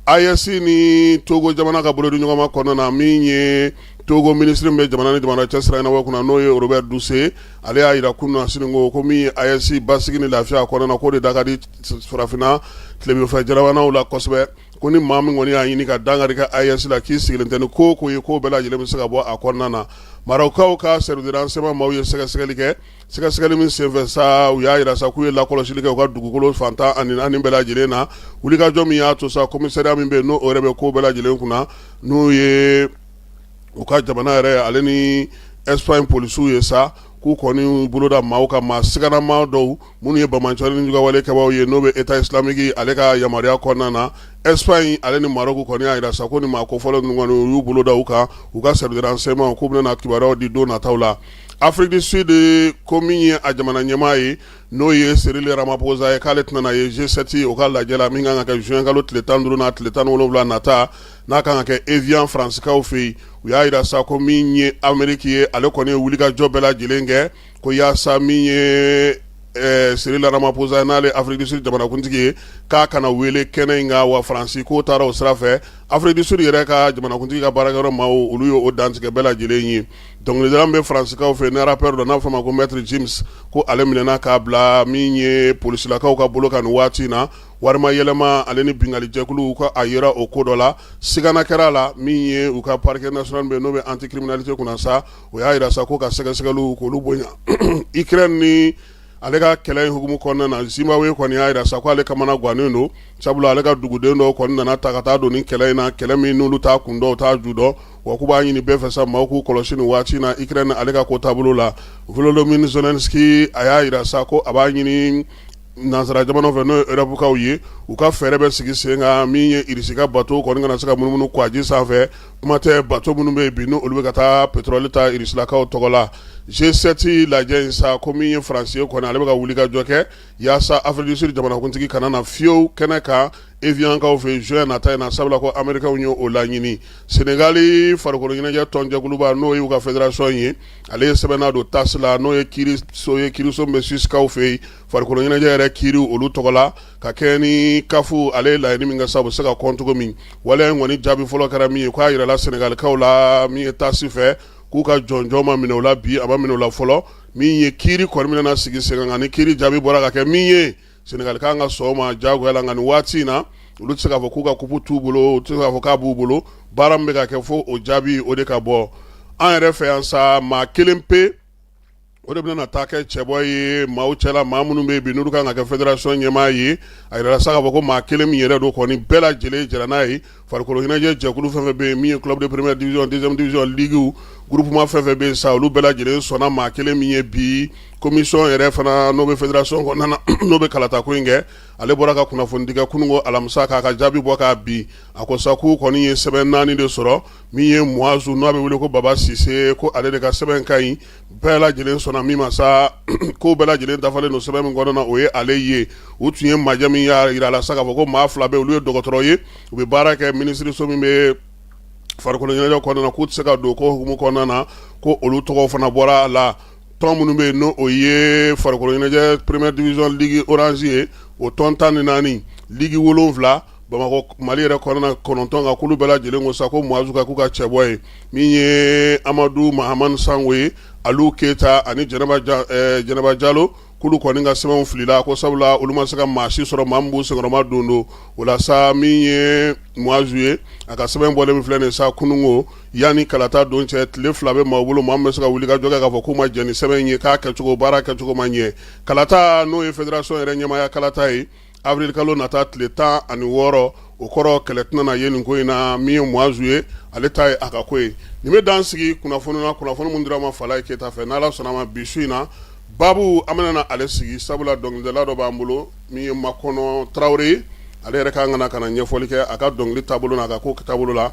AES ni Togo jamana ka bolodiɲɔgɔnma kɔnɔna na, min ye Togo minisiri min bɛ jamana ni jamana cɛ sira ɲɛnabɔ kunna, n'o ye Robert Dussey, ale y'a jira kunun sini ko min ye AES basigi ni lafiya kɔnɔna na, k'o de da ka di farafinna tilebinfɛ jamanaw la kosɛbɛ, ko ni maa min kɔni y'a ɲini ka dankari kɛ AES la, k'i sigilen tɛ ni ko o ko ye, k'o bɛɛ lajɛlen bɛ se ka bɔ a kɔnɔna na. Marɔkukaw ka service de renseignement maaw ye sɛgɛsɛgɛli kɛ, sɛgɛsɛgɛli min senfɛ sa, u y'a jira sa k'u ye lakɔlɔsili kɛ u ka dugukolo fan 14 bɛɛ lajɛlen na. Wulikajɔ min y'a to sa, commissariat min bɛ yen, n'o yɛrɛ bɛ ko bɛɛ lajɛlen kunna, n'o ye u ka jamana yɛrɛ ale ni Espagne polisiw ye sa, k'u kɔni boloda maaw kan, maa siganama dɔw minnu ye banbaanci ni juguyawale kɛbaaw ye, n'o bɛ État islamique ale ka yamaruya kɔnɔna na. Espagne ale ni Maroc kɔni y'a jira sa ko ni maa kofɔlen ninnu kɔni, u y'u bolo da u kan. U ka service de renseignement k'u bɛna kibaruyaw di don nataw la. Afrique du Sud, ko min ye a jamana ɲɛmaa ye, n'o ye Cyril Ramaphosa ye, k'ale tɛna ye G7 o ka lajɛ la min kan ka kɛ juin kalo tile 15 n'a tile 17 nata, n'a kan ka kɛ Evian Faransikaw fɛ yen. U y'a jira sa ko min ye Ameriki ye, ale kɔni ye wulikajɔ bɛɛ lajɛlen kɛ ko yaasa min ye Cyril Ramaphosa, n'ale Afrique du Sud jamanakuntigi ye, k'a kana wele kɛnɛ in kan. Wa Faransi k'o taara o sira fɛ. Afrique du Sud yɛrɛ ka jamanakuntigi ka baarakɛyɔrɔ maaw, olu ye o dantigɛ bɛɛ lajɛlen ye. Dɔnkilidala min bɛ Faransikaw fɛ, ni rappeur don, n'a fɔ a ma ko Maître Gims, ko ale minɛna k'a bila min ye polisilakaw ka bolo kan nin waati in na, warima yɛlɛma ale ni binkanlijɛkulu ka a yera o ko dɔ la, sigana kɛra a la. Min ye u ka parquet national bɛ, n'o bɛ anticriminalité kunna sa, o y'a jira sa ko ka sɛgɛsɛgɛliw k'olu bonya. Ukraine ni ale ka kɛlɛ in hukumu kɔnɔna na, Zimbabwe kɔni y'a jira sa ko ale kamana gannen don, sabula ale ka duguden dɔw kɔni nana ta ka taa don ni kɛlɛ in na, kɛlɛ min n'olu t'a kun dɔn, u t'a ju dɔn. Wa k'u b'a ɲini bɛɛ fɛ sa, maaw k'u kɔlɔsi nin waati in na Ukraine ale ka ko taabolo la. Volodymyr Zelensky, a y'a jira sa ko a b'a ɲini nansara jamanaw fɛ, n'o ye Europe ye, u ka fɛɛrɛ bɛ sigi sen kan min ye Irisi ka bato kɔni kana se ka munumunu kwaji sanfɛ, kuma tɛ bato minnu bɛ yen bi, n'olu bɛ ka taa pétrole ta Irisilakaw tɔgɔ la. G7 lajɛ in sa, ko min ye Faransi ye kɔni, ale bɛ ka wulikajɔ kɛ yaasa Afrique du Sud jamanakuntigi kana na fiyewu kɛnɛ kan Eviankaw fɛ juin nata in na, sabula ko Américains ye o laɲini. Senegali farikolo ɲɛnajɛ tɔnjɛkuluba, n'o y'u ka fédération ye, ale ye sɛbɛnna don TAS la, n'o ye kiiriso ye, kiiriso min bɛ Suissekaw fɛ yen, farikolo ɲɛnajɛ yɛrɛ kiiri olu tɔgɔ la, ka kɛ ni CAF ale ye laɲini min kɛ sa, u bɛ se ka kɔn cogo min. Waleya in kɔni jaabi fɔlɔ kɛra min ye, k'a yirala Senegalikaw la min ye TAS fɛ, k'u ka jɔnjɔn ma minɛ u la bi, a ma minɛ u la fɔlɔ. Min ye kiiri kɔni bɛna sigi sen kan, ni kiiri jaabi bɔra ka kɛ min ye, Senegali kan ka sɔn o ma diyagoya la. Nka nin waati in na, olu tɛ se k'a fɔ k'u ka coupe t'u bolo, u tɛ se k'a fɔ k'a b'u bolo. Baara min bɛ ka kɛ, fo o jaabi o de ka bɔ. An yɛrɛ fɛ yan sa, maa kelen pe o de bɛna taa kɛ cɛbɔ ye maaw cɛla, maa minnu bɛ yen bi n'olu kan ka kɛ fédération ɲɛmaa ye. A yirala sa k'a fɔ ko maa kelen min yɛrɛ don kɔni, bɛɛ lajɛlen jɛra n'a ye. Farikolo ɲɛnajɛ jɛkulu fɛn fɛn bɛ yen, min ye club de première division, deuxième division, ligue, groupement fɛn fɛn bɛ yen sa, olu bɛɛ lajɛlen sɔnna maa kelen min ye bi. Commission yɛrɛ fana, n'o bɛ fédération kɔnɔna na, n'o bɛ kalatako in kɛ, ale bɔra ka kunnafonidi kɛ kununko alamisa, k'a ka jaabi bɔ k'a bin. A ko sa k'u kɔni ye sɛbɛn 4 de sɔrɔ. Min ye Muazu, n'a bɛ wele ko Baba Sise, ko ale de ka sɛbɛn ka ɲi, bɛɛ lajɛlen sɔnna min ma sa, ko bɛɛ lajɛlen dafalen don sɛbɛn min kɔnɔna na, o ye ale ye. U tun ye majɛ min y'a jira la sa k'a fɔ ko maa 2 bɛ, olu ye dɔgɔtɔrɔ ye, u bɛ baara kɛ minisiriso min bɛ farikolo ɲɛnajɛ kɔnɔna na, k'u tɛ se ka don ko hukumu kɔnɔna na, ko olu tɔgɔ fana bɔra a la. Tɔn minnu bɛ yen, n'o o ye farikolo ɲɛnajɛ première division ligue orange ye, o tɔn 14, ligue 7. Bamakɔ Mali yɛrɛ kɔnɔna 9 kan, k'olu bɛɛ lajɛlen ko sa ko Muazu ka k'u ka cɛbɔ ye. Min ye Amadu Mahamani Sango ye, Alu Keyita ani Jɛnɛba Jalo, k'olu kɔni ka sɛbɛnw filila, ko sabula olu ma se ka maa si sɔrɔ maa min b'u senkɔrɔma don don o la sa. Min ye Muazu ye, a ka sɛbɛn bɔlen min filɛ nin sa kununko, yanni kalata don cɛ, tile 2 bɛ maaw bolo, maa min bɛ se ka wuli ka jɔ kɛ k'a fɔ k'u ma jɛn ni sɛbɛn in ye, k'a kɛcogo, baara kɛcogo ma ɲɛ. Kalata, n'o ye fédération yɛrɛ ɲɛmaaya kalata ye, avril kalo nata tile 16, o kɔrɔ kɛlɛ tɛna na ye nin ko in na. Min ye Muazu ye, ale ta ye a ka ko ye. Nin bɛ dan sigi kunnafoni na, kunnafoni min dira ma Falaye Keyita fɛ. N'Ala sɔnna ma, bi su in na, babu an bɛna na ale sigi, sabula dɔnkilidala dɔ b'an bolo min ye Makɔnɔ Tarawele ye. Ale yɛrɛ ka kan ka na ɲɛfɔli kɛ a ka dɔnkili taabolo n'a ka ko taabolo la.